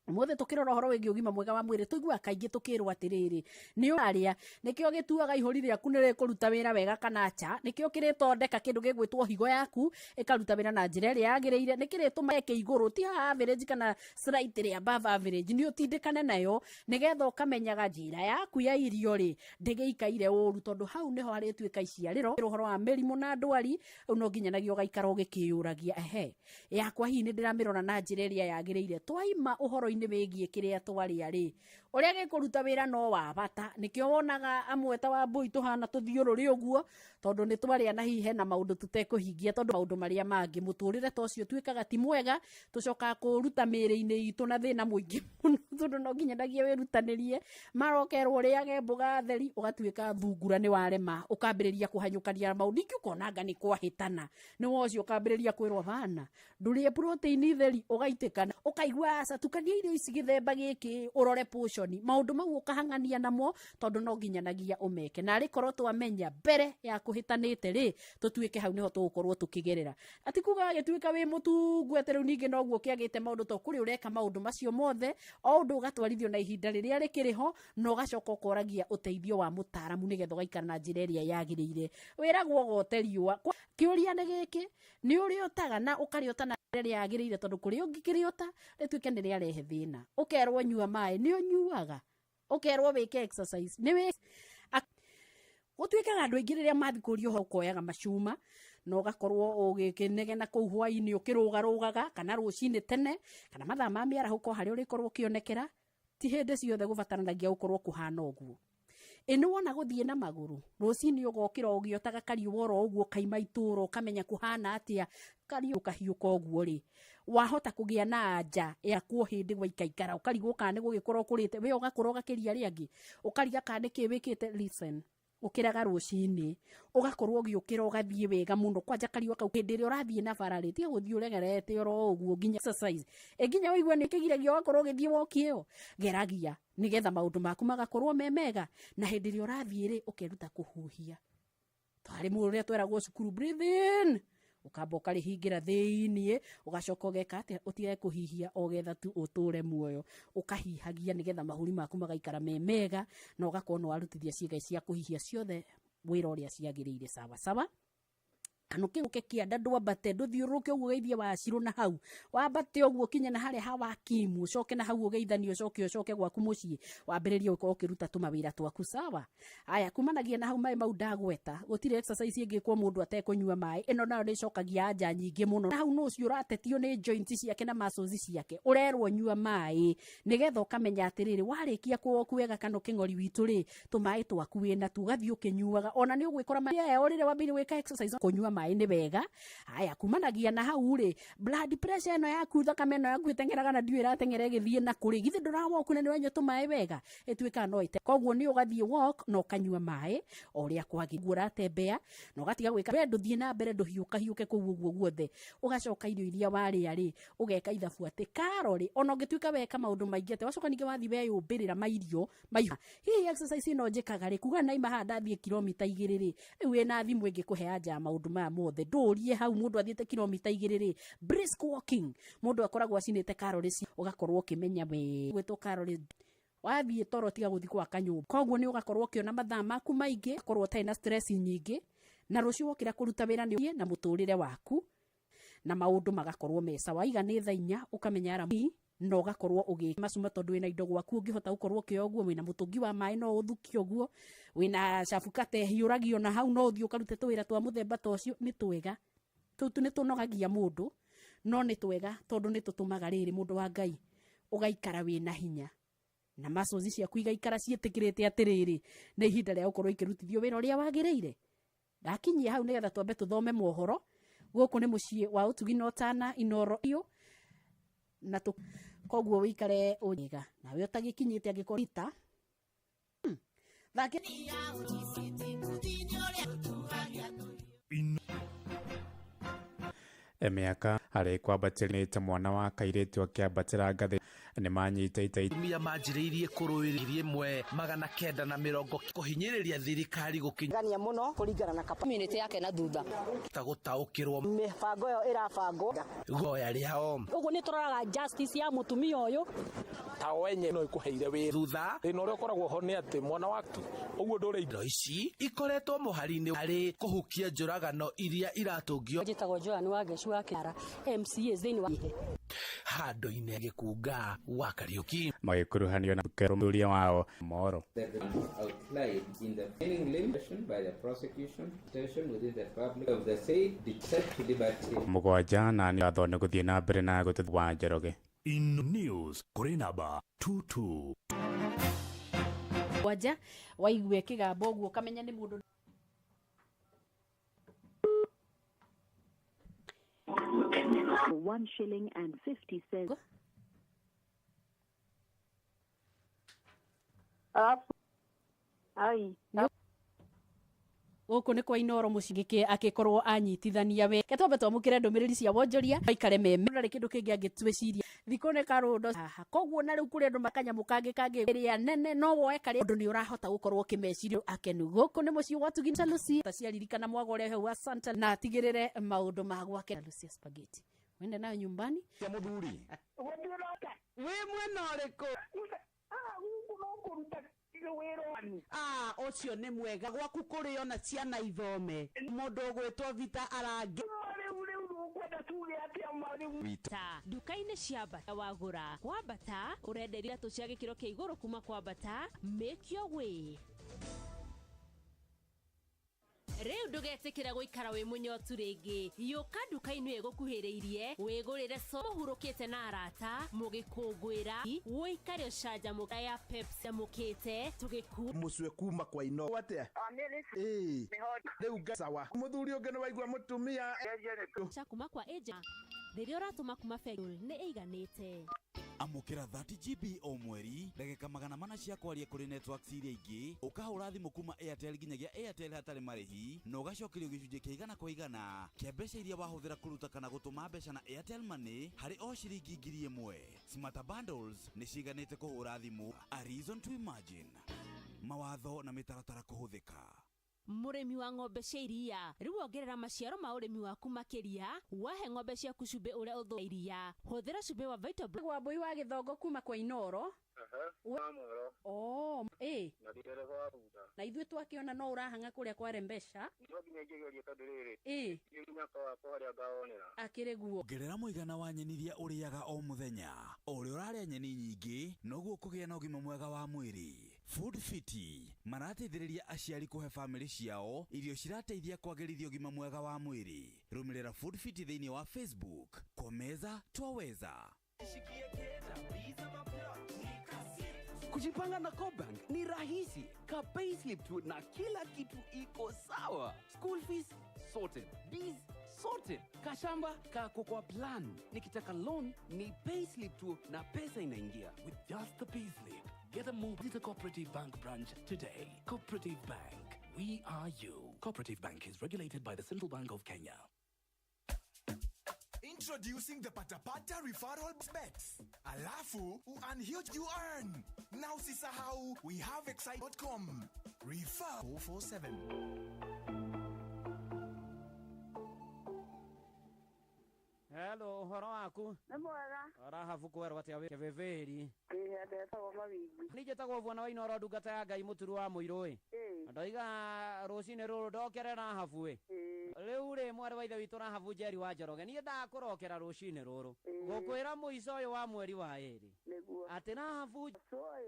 Ũmũthĩ tũkĩrora ũhoro wĩgiĩ ũgima mwega wa mwĩrĩ, tũiguaga kaingĩ tũkĩrwo atĩrĩrĩ, nĩ ũrarĩa, nĩkĩo gĩtuaga ihũri rĩaku nĩ rĩkũruta wĩra wega kana acha, nĩkĩo kĩrĩthondeka kĩndũ gĩgwĩtwo higo yaku ĩkaruta wĩra na njĩra ĩrĩa yagĩrĩire, nĩ kĩrĩtũma ĩke igũrũ, ti haha average kana slightly above average, nĩ ũtindĩkane nayo nĩgetha ũkamenyaga njĩra yaku ya irio rĩ ndĩgĩikaire ũru, tondũ hau nĩho harĩtuĩka iciarĩro. Ũhoro wa mĩrimũ na ndwari, rĩu no nginyanagia ũgaikara ũgĩkĩyũragia, ehe, yakwa hihi nĩ ndĩramĩrora na njĩra ĩrĩa yagĩrĩire. Twaima ũhoro-inĩ wĩgiĩ kĩrĩa twarĩa rĩ, ũrĩa gĩkũruta wĩra no wa bata. Nĩkĩo wonaga amwe ta Wambũi tũhana tũthiũrũrĩ ũguo, tondũ nĩ twarĩa na hihi hena maũndũ tũtekũhingia, tondũ maũndũ marĩa mangĩ mũtũrĩre ta ũcio tuĩkaga ti mwega, tũcokaga kũũruta mĩĩrĩ-inĩ itũ na thĩna mũingĩ mũno, tondũ no nginyanagia wĩrutanĩrie. Marokerwo ũrĩage mboga theri, ũgatuĩka thungura nĩ warema, ũkambĩrĩria kũhanyũkania maũndũ, ningĩ ũkona anga nĩ kwahĩtana. Nĩ wocio ũkambĩrĩria kwĩrwo bana, ndũrĩe protein theri, ũgaitĩkana, ũkaigua aca, tukania irio ici gĩthemba gĩkĩ, ũrore portion, maũndũ mau ũkahang'ania namo, tondũ no nginyanagia ũmeke. Na arĩ korwo twamenya mbere ya kũhĩtanĩte rĩ, tũtuĩke hau nĩho tũgũkorwo tũkĩgerera. Ati kuga agĩtuĩka wĩ mũtungu atĩ rĩu ningĩ noguo kĩagĩte maũndũ, to kũrĩ ũreka maũndũ macio mothe, o ũndũ ũgatwarithio na ihinda rĩrĩa rĩkĩrĩ ho, na ũgacoka ũkoragia ũteithio wa mũtaaramu nĩgetha ũgaikara na njĩra ĩrĩa yagĩrĩire. Wĩragwo ũgote riũa. Kĩũria nĩ gĩkĩ, nĩ ũrĩotaga na ũkarĩota na njĩra ĩrĩa yagĩrĩire, tondũ kũrĩ ũngĩkĩrĩota rĩtuĩke nĩ rĩarehe thĩna. Ũkerwo nyua maĩ, nĩ ũnyuaga. Ũkerwo wĩke exercise, nĩ wĩ gũtuĩkaga andũ aingĩ rĩrĩa mathiĩ kũria ũhoro ũkoyaga macuma na ũgakorwo ũgĩkĩnegena kũu hwainĩ ũkĩrũgarũgaga, kana rũcinĩ tene, kana mathaa ma mĩarahũko harĩa ũrĩkorwo ũkĩonekera. Ti hĩndĩ ciothe gũbataranagia gũkorwo kũhana ũguo. Ĩ nĩ wona gũthiĩ na magũrũ, rũcinĩ ũgokĩra ũgĩotaga kariũa oro ũguo, ũkaima itũũra ũkamenya kũhana atĩa, kariũa ũkahiũka ũguo rĩ, wahota kũgĩa na anja ya kuo hĩndĩ gwaikaikara, ũkarigwo kana nĩ gũgĩkũra ũkũrĩte, we ũgakũra ũgakĩria arĩa angĩ, ũkariga kana nĩkĩ wĩkĩte. Listen, ũkĩraga rũcinĩ ũgakorwo ũgĩũkĩra ũgathiĩ wega mũno, kwanja kariũa kau hĩndĩ ĩrĩa ũrathiĩ na bara rĩ, tiga gũthiĩ ũregerete oro ũguo nginya exercise, ĩ nginya ũigue nĩ kĩgiragia ũgakorwo ũgĩthiĩ walk ĩyo, geragia nĩgetha maũndũ maku magakorwo me mega. Na hĩndĩ ĩrĩa ũrathiĩ rĩ, ũkeruta kũhuhia. Twarĩ mũndũ ũrĩa tweragwo cukuru, breathe in, ũkamba ũkarĩhingĩra thĩiniĩ, ũgacoka ũgeka atĩa, ũtige kũhihia o getha tu ũtũre muoyo, ũkahihagia nĩgetha mahũri maku magaikara me mega, na ũgakorwo nĩ warutithia ciĩga cia kũhihia ciothe wĩra ũrĩa ciagĩrĩire sawa sawa. Kana ũkĩũke kĩanda ndwambate, ndũthiũrũrũke ũguo ũgeithie wacirũ na hau, wambate ũguo ũkinye na harĩa ha wakimu, ũcoke na hau ũgeithanie, ũcoke ũcoke gwaku mũciĩ, wambĩrĩrie gũkorwo ũkĩruta tũmawĩra twaku sawa. Aya, kumanagia na hau maĩ mau ndagweta, gũtirĩ exercise ĩngĩkwo mũndũ atekũnyua maĩ, ĩno nayo nĩ ĩcokagia anja nyingĩ mũno. Na hau nũ ũcio ũratetio nĩ joints ciake na muscles ciake, ũrerwo nyua maĩ nĩgetha ũkamenya atĩrĩrĩ, warĩkia kũwoku wega kana ũkĩng'ori witũ rĩ, tũmaĩ twaku wĩna tu ũgathiĩ ũkĩnyuaga, ona nĩ ũgwĩkora maĩ aya o rĩrĩa wambĩrĩria gwĩka exercise, kũnyua maĩ nĩ wega. Aya, kumanagia na hau rĩ, blood pressure ĩno yaku, thakame ĩno yaku ĩteng'eraga na ndiũĩ ĩrateng'era ĩgĩthiĩ na kũrĩ, githĩ ndũrawoku na nĩ wanyua tũmaĩ wega, ĩtuĩkaga no ĩte. Koguo nĩ ũgathiĩ walk na ũkanyua maĩ o ũrĩa kwagĩrĩire, ũratembea na ũgatiga gwĩka, we ndũthiĩ na mbere, ndũhiũkahiũke kũu ũguo guothe, ũgacoka irio iria warĩa rĩ, ũgeka ithabu atĩ karori, ona ũngĩtuĩka weka maũndũ maingĩ atĩa, wacoka ningĩ wathiĩ weyũmbĩrĩra mairio maiha. Hihi exercise ĩno njĩkaga rĩ, kuga naima haha ndathiĩ kilomita 2 rĩ, rĩu wĩna thimũ ĩngĩkũhe anja ya maũndũ maya mothe, ndũrie hau mũndũ athiĩte kilomita 2 rĩ, brisk walking, mũndũ akoragwo acinĩte calories, ũgakorwo ũkĩmenya we gwĩtwo calories. Wathiĩ toro tiga gũthiĩ gwaka nyũmba, koguo nĩ ũgakorwo ũkĩona mathaa maku maingĩ, ũgakorwo ũtarĩ na stress nyingĩ, na rũciũ wokĩra kũruta wĩra nĩ na mũtũrĩre waku, na maũndũ magakorwo me sawa. Waiga nĩ thaa 4 ũkamenya alarm Na ũgakorwo ũgĩ macuma tondũ wĩna indo gwaku ũngĩhota gũkorwo ũkĩoya ũguo, wĩna mũtũngi wa maĩ no ũthukie ũguo, wĩna cabukate hiũragio na hau no ũthiĩ ũkarute tũwĩra twa mũthemba ta ũcio. Nĩ twega tũu, nĩ tũnogagia mũndũ no nĩ twega tondũ nĩ tũtũmaga rĩrĩ mũndũ wa Ngai ũgaikara wĩna hinya na muscles ciaku igaikara ciĩtĩkĩrĩte atĩrĩrĩ nĩ ihinda rĩa gũkorwo ikĩrutithio wĩra ũrĩa wagĩrĩire. Ndakinyia hau nĩgetha twambe tũthome mohoro. Gũkũ nĩ mũciĩ wa ũtugi na ũtana Inoro iyo na tũ koguo wĩikare ũnyiga nawe ũtagĩkinyĩte angĩkorwo ita thake. Mĩaka harĩ kwambatĩrĩte mwana wa kairĩtu akĩambatĩra ngathĩ nĩ manyitĩte. Atumia manjĩrĩirie kũrũĩrĩra 1990 kũhinyĩrĩria thirikari gũkinya gania muno kuringana na community yake na thutha ta gũtaũkĩrwo mibango ĩyo ĩrabangwo goya rĩao. Ũguo nĩ tũroraga justice ya mũtumia ũyũ. Ta wenye no ikuheire wĩ thutha. Thĩna ũrĩa ũkoragwo ho nĩ atĩ mwana waku ũguo ndũrĩ. Indo ici ikoretwo mũhari-inĩ harĩ kũhukia njũragano iria iratũngio. Njĩtagwo Joan wa Ngecu wa Kĩara MCA thĩinĩ wa handũ-inĩ gĩkunga wa Kariuki. Magĩkuruhanio na kĩrũmũria wao moro. Outlined in the limitation by the prosecution station within the public of the said set to liberty. Mũgwanja na nĩ watho nĩ gũthiĩ na mbere na gũtũ wa Njoroge. In News kũrĩ namba 22. Wanja waigue kĩgambo ũguo ũkamenya nĩ mũndũ. 1 shilling and 50 cents. Ai. Gũkũ nĩ kwa Inoro mũciĩ akĩkorwo anyitithania we. Ke twambe twamũkĩre ndũmĩrĩri cia wonjoria aikare meme ndarĩ kĩndũ kĩngĩ angĩtwĩciria thikũ nĩ karũndo haha koguo na rĩu kũrĩ andũ makanyamũ kangĩ kangĩ ĩrĩa nene no woe karĩa ũndũ nĩ ũrahota gũkorwo ũkĩmeciria akenu. Gũkũ nĩ mũciĩ wa Tugi Lucy taciaririkana mwago ũrĩa hau wa Santa na atigĩrĩre maũndũ ma gwake. Lucy spaghetti wende nayo nyumbani ya mũthuri wĩ mwena ũrĩkũ? Ah, ũcio nĩ mwega gwaku kũrĩ ona ciana ithome mũndũ ũgwĩtwo Vita arange ta nduka-inĩ cia Bata wagũra kwa Bata ũrenderia iratũ cia gĩkĩro kĩa igũrũ kuma kwa Bata. Make your way. Rĩu ndũgetĩkĩra gũikara wĩ mũnyotu rĩngĩ. Yũka nduka-inĩ ĩgũkuhĩrĩirie wĩgũrĩre so mũhurũkĩte na arata mũgĩkũngũĩra wũikare ũcanjamũka ya Pepsi mũkĩte tũgĩku Mũcwe kuma kwa Ino atĩa? Ĩĩ rĩu sawa mũthuri ũngĩ nĩ waigua mũtumia cha kuma kwa agent rĩrĩa ũratũma kuma bengi nĩ ĩiganĩte. Amũkĩra 30 GB o mweri ndagĩka 400 cia kwaria kũrĩ networks iria ingĩ ũkahũra thimũ kuma Airtel nginyagia Airtel hatarĩ marĩhi na ũgacokerio gĩcunjĩ kĩa 100 kwa 100 kĩa mbeca iria wahũthĩra kũruta kana gũtũma mbeca na Airtel Money harĩ o ciringi 1000. Smarter bundles nĩ ciganĩte kũhũra thimũ. A reason to imagine. Mawatho na mĩtaratara kũhũthĩka. Mũrĩmi wa ng'ombe cia iria rĩu ongerera maciaro ma ũrĩmi waku makĩria wahe ng'ombe ciaku cumbĩ ũrĩa ũthũ iria hũthĩra cumbĩ wa Vital Gwa Mbui wa Gĩthongo kuma kwa Inoro. Oh, eh. Na ithuĩ twakĩona no ũrahang'a kũrĩa kwa Rembesha. Ĩ. Akĩrĩ guo. Ongerera mũigana wa nyeni iria ũrĩaga o mũthenya. O ũrĩa ũrarĩa nyeni nyingĩ noguo ũkũgĩa na ũgima mwega wa mwĩrĩ. Food Fit marateithĩrĩria aciari kũhe famĩlĩ ciao irio cirateithia kwagĩrithia ũgima mwega wa mwĩrĩ. Rũmĩrĩra Food Fit thĩinĩ wa Facebook. Kwa meza twaweza. Kujipanga na CoBank ni rahisi. Ka payslip tu na kila kitu iko sawa. School fees sorted, bills sorted, kashamba kako kwa plan. Nikitaka loan ni payslip tu na pesa inaingia. With just the payslip, get a mobile to the Cooperative Bank branch today. Cooperative Bank, we are you. Cooperative Bank is regulated by the Central Bank of Kenya. Introducing the Patapata Referral Bets. Alafu, earn huge you earn. Now usisahau, we have excite.com. Refer 447. Hello, ũhoro waku? Waku? Nĩ mwega. Rahabu kwerwo atĩa wĩ kĩbĩbĩri? Ĩĩ ndetagwo Mawingu. Niĩ njĩtagwo Bwana wa Inooro ndungata ya Ngai mũturu wa mũirũ ĩ. Ĩĩ. Ndoiga rũcinĩ rũrũ ndokere Rahabu ĩ. Rĩu rĩ mwarĩ wa ithe witũ Rahabu Njeri wa Njoroge niĩ ndakũrokera rũcinĩ rũrũ. Gũkwĩra mũico ũyũ wa mweri wa ĩrĩ. Nĩguo. Atĩ Rahabu Oi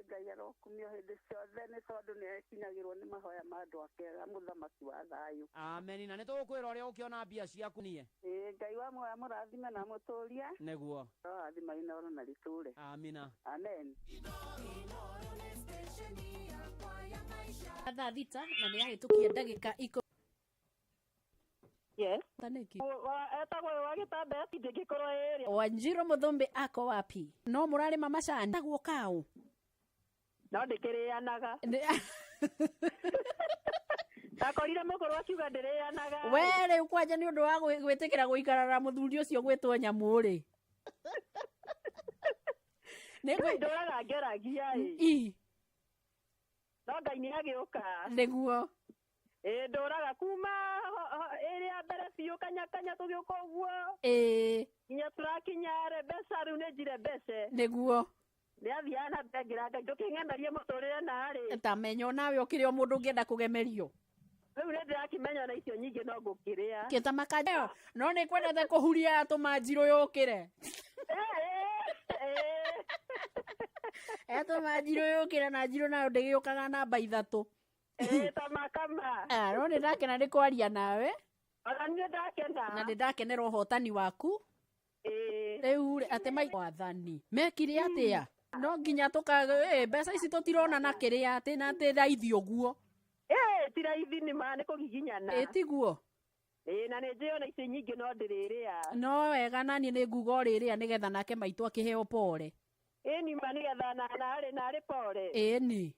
Ngai arokumio hĩndĩ ciothe nĩ tondũ nĩ ekinyagĩrwo nĩ mahoya ma andũ ake mũthamaki wa thayũ. Ameni na nĩ tũgũkwĩra ũrĩa ũkĩona mbia ciaku niĩ. Ĩĩ Ngai wa muoyo amũrathime na amũtũrie. Nĩguo. Arorathima Inooro na rĩtũre. Amina. Amen. Thaa 6 na nĩ yahĩtũkia ndagĩka ikũ. Yes. Taniki. Etagwo wa gĩtanda ndĩngĩkorwo ĩrĩa. Wanjiro Muthumbi ako wapi? No mũrarĩma macani tagwo kaũ. No ndĩkĩrĩanaga. Ndakorire mũkũrũ akiuga ndĩrĩanaga. We rĩu kwanja nĩ ũndũ wa gwĩtĩkĩra gũikara na mũthuri ũcio gwĩtwo nyamũ rĩ. Nĩ ndũraga ngeragia ĩ. No Ngai nĩ agĩũka. Nĩguo. Ĩ ndũraga kuma ĩrĩa mbere biũ kanya kanya tũgĩũka ũguo. Ĩ. Nginya tũrakinya rĩ mbeca rĩu nĩ njire mbeca. Nĩguo. Nĩ athiaga na mbere ngĩra Ngai ndũkĩng'emerie mũtũrĩre narĩ. Ta menya onawe ũkĩrĩ o mũndũ ũngĩenda kũgemerio. Rĩu nĩ ndĩrakĩmenya na icio nyingĩ no ngũkĩrĩa. Kĩta makanja. No nĩ kwendete kũhuria atũma njirũ yũkĩre. Etũma njirũ yũkĩre na njirũ nayo ndĩgĩũkaga namba 3. Ĩ ta makama. No nĩ ndakena nĩ kwaria nawe. Ona niĩ ndakena. Na nĩ ndakenera ũhotani waku. Rĩu rĩ atĩ mai wathani. Mekire atĩa? No nginya tũka mbeca ici tũtirona na kĩrĩa atĩ na atĩ raithi ũguo. Ti raithi nĩ ma nĩ kũgiginyana. Ĩ tiguo. Ĩ na nĩ njũĩ ona icio nyingĩ no ndĩrĩrĩa. No wega naniĩ nĩ nguga ũrĩrĩa nĩgetha nake maitũ akĩheo pore. Ĩ ni ma nĩgetha na narĩ pore. Ĩ ni.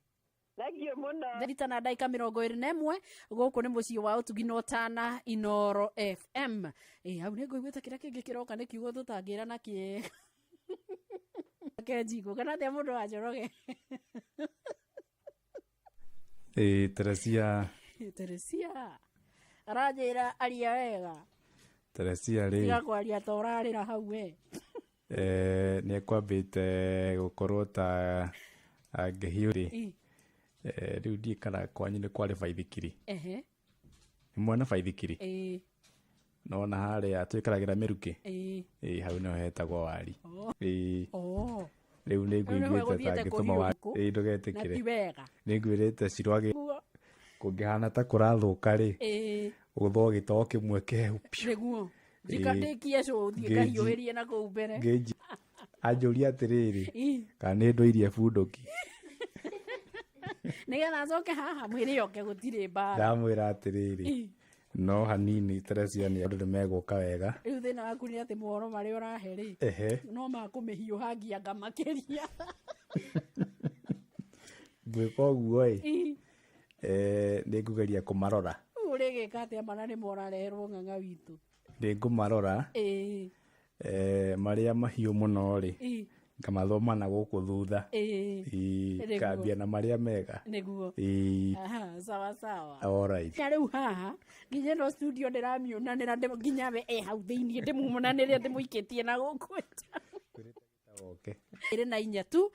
Thank you mũno. Thita na ndagĩka 21 gũkũ nĩ mũciĩ wa ũtugi na ũtana Inooro FM. Ĩ hau nĩ ngũiguĩte kĩrĩa kĩngĩ kĩroka nĩ kiugo tũtangĩra na kĩega. Kenjiko kana atĩa mũndũ wa Njoroge? Ĩ Teresia. Teresia. Aranjĩra aria wega. Teresia rĩ. Tiga kwaria ta ũrarĩra hau we. Nĩ ekwambĩte gũkorwo ta angĩhiũ rĩ. Rĩu ndiĩ kana kwanyu nĩ kwarĩ baithikiri. Ehe. Nĩ mwana baithikiri? Ĩĩ. Nona harĩa twĩkaragĩra mĩrukĩ? Ĩĩ. Ĩĩ hau nĩho hetagwo wari. Ĩĩ. Rĩu Rĩu nĩ ngũiguĩte ta ngĩtũma wari. Ĩĩ ndũgetĩkĩre. Na ti wega. Nĩ ngwĩrĩte Cirwagĩ kũngĩhana ta kũrathũka rĩ. Ĩĩ. Ũgũthwo gĩtoo kĩmwe kĩhehu piũ. Nĩguo. Ndĩkie cũ thiĩ ngahiũhĩrie na kũu mbere. Ngĩnji. Anjũria atĩrĩrĩ. Kana nĩ ndũirie bunduki. Nĩgetha acoke haha mwĩrĩ yoke gũtirĩ mbara. Ndamwĩra atĩrĩrĩ. No hanini Teresia nĩ andũ nĩmegũka wega. Rĩu thĩna waku nĩ atĩ mohoro marĩa ũrahe rĩ. Ehe. No makũmĩhiũhangia ngamakĩria. Ngwĩka ũguo ĩ. Nĩ ngũgeria kũmarora. Rĩu ũrĩgĩka atĩa mana nĩ morareherwo ng'ang'a witũ? Nĩ ngũmarora. Ĩĩ. Marĩa mahiũ mũno rĩ. Ngamathoma na gũkũ thutha. Ĩĩ. Ngambia na marĩa mega. Nĩguo. Ĩĩ. Aha, sawa sawa. All right. Na rĩu haha nginya ĩno studio ndĩramiunanĩra nginya we e hau thĩiniĩ ndĩmumunanĩre ndĩmũikĩtie na gũkũ nja. Okay. Ĩrĩ na inya tu.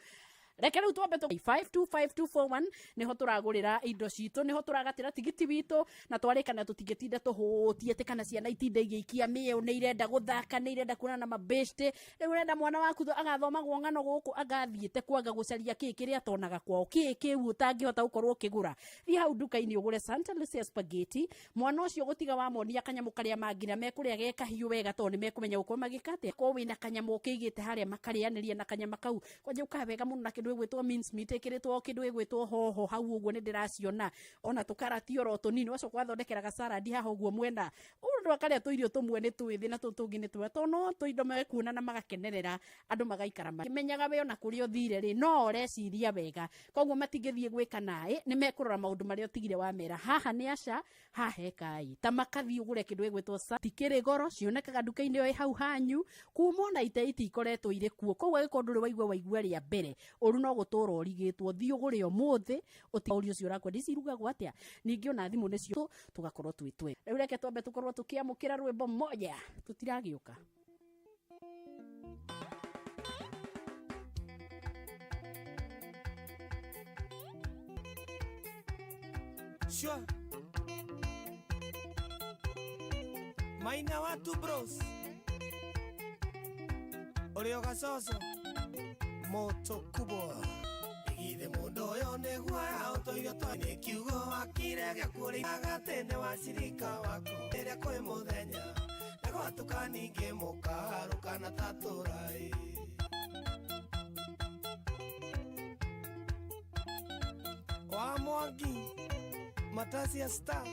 Reke rĩu twambe 525241 nĩho tũragũrĩra indo citũ, nĩho tũragatĩra tigiti witũ na twarĩkana tũtingĩtinda tũhũtie atĩ kana ciana itinde igĩikia mĩeo, nĩ irenda gũthaka, nĩ irenda kuonana na mabeshte. Rĩu ũrenda mwana waku agathomagwo ng'ano gũkũ agathiĩte kwaga gũcaria kĩĩ kĩrĩa atonaga kwao, kĩĩ kĩu ũtangĩhota gũkorwo ũkĩgũra. Thiĩ hau nduka-inĩ ũgũre Santa Lucia spaghetti. Mwana ũcio gũtiga wamonia kanyamũ karĩa mangĩra mekũrĩa ge kahiũ wega tondũ nĩ mekũmenya gũkorwo magĩka atĩa. Korwo wĩna kanyamũ ũkĩigĩte harĩa makarĩanĩria na kanyama kau kwanja ũkaga wega mũno na kĩndũ gĩgwĩtwo mince meat ĩkĩrĩtwo kĩndũ gĩgwĩtwo hoho hau ũguo nĩ ndĩraciona ona tũkarati oro tũnini wacoka wathondekera gacaradi haha ũguo mwena ũndũ akarĩa tũirio tũmwe nĩ twĩthĩ na tũtũ tũngĩ nĩ twega tondũ no tũindo mekuona na magakenerera andũ magaikara makĩmenyaga we ona kũrĩa ũthire rĩ no ũreciria wega koguo matingĩthiĩ gwĩka naĩ nĩ mekũrora maũndũ marĩa ũtigire wamera haha nĩ aca haha hekai ta makathiĩ ũgũre kĩndũ gĩgwĩtwo tikĩrĩ goro cionekaga nduka-inĩ ĩyo ĩ hau hanyu kuma ona ite itikoretwo irĩ kuo koguo angĩkorwo ndũrĩ waigua rĩa mbere ũru no gũtũra ũrigĩtwo thiĩ ũgũre ũmũthĩ ũti ũcio ũrakwenda ici irugagwo atĩa ningĩ ona thimũ nĩcio tũgakorwo twĩ twega rĩu reke twambe tũkorwo tũkĩamũkĩra rwĩmbo moja tũtiragĩũka. Sure. Maina watu bros. Ũrĩ gacoco. Moto kubwa. Githe mũndũ ũyũ nĩguo ũtũire twa nĩ kiugo akire gĩakũrĩaga tene wa cirika wako rĩrĩa kwĩ mũthenya na gwatuka ningĩ mũkaharũkana ta tũraĩ. Wa Mwangi Matasia Star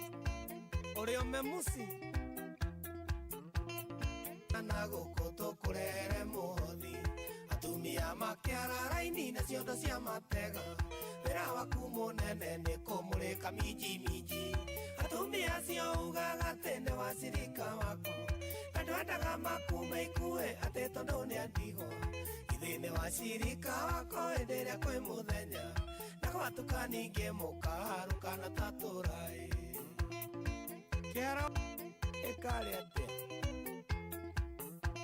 ũrĩ ũmemusi na gũkũ tũkũrehere mũhothi atumia makĩara raini na ciondo cia matega wĩra waku mũnene nĩ kũmũrĩka minji minji atumia acio ugaga atĩ nĩ wa cirika wako na ndwendaga makume ikue atĩ tondũ nĩ andigwa githĩ nĩ wa cirika wako hĩndĩ ĩrĩa kwĩ mũthenya na gwatuka ningĩ mũkaharũkana ta tũraĩ. Kĩharo ĩkarĩ atĩa?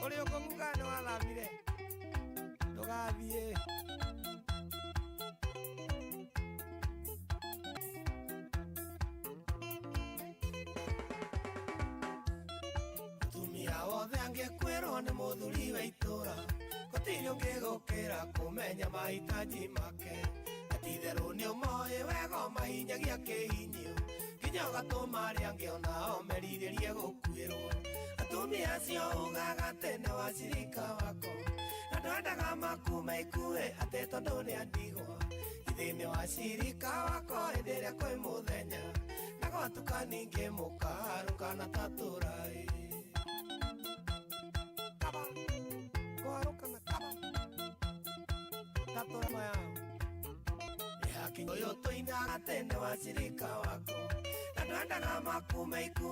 Ũrĩ ũkũng'uka nĩ wathamire ndũgathiĩ. Mũtumia wothe angĩkwĩrwo nĩ mũthuri wa itũra gũtirĩ ũngĩgũkĩra kũmenya mahitaji make na ti-itherũ nĩ ũmoĩ wega ũmahinyagia kĩhinyio nginya ũgatũma arĩa angĩ onao merirĩrie gũkuĩrwo. Atumia acio ugaga atĩ nĩ wa cirika wako na ndwendaga makume ikue atĩ tondũ nĩ andigwa githĩ nĩ wa cirika wako hĩndĩ ĩrĩa kwĩ mũthenya na gwatuka ningĩ mũkaharũkana ta tũraĩ. Kaba kũharũkana kaba ta tũraĩ yao nĩ hakinya ũyũ tũinaga atĩ nĩ wa cirika wako na ndwendaga makume ikue.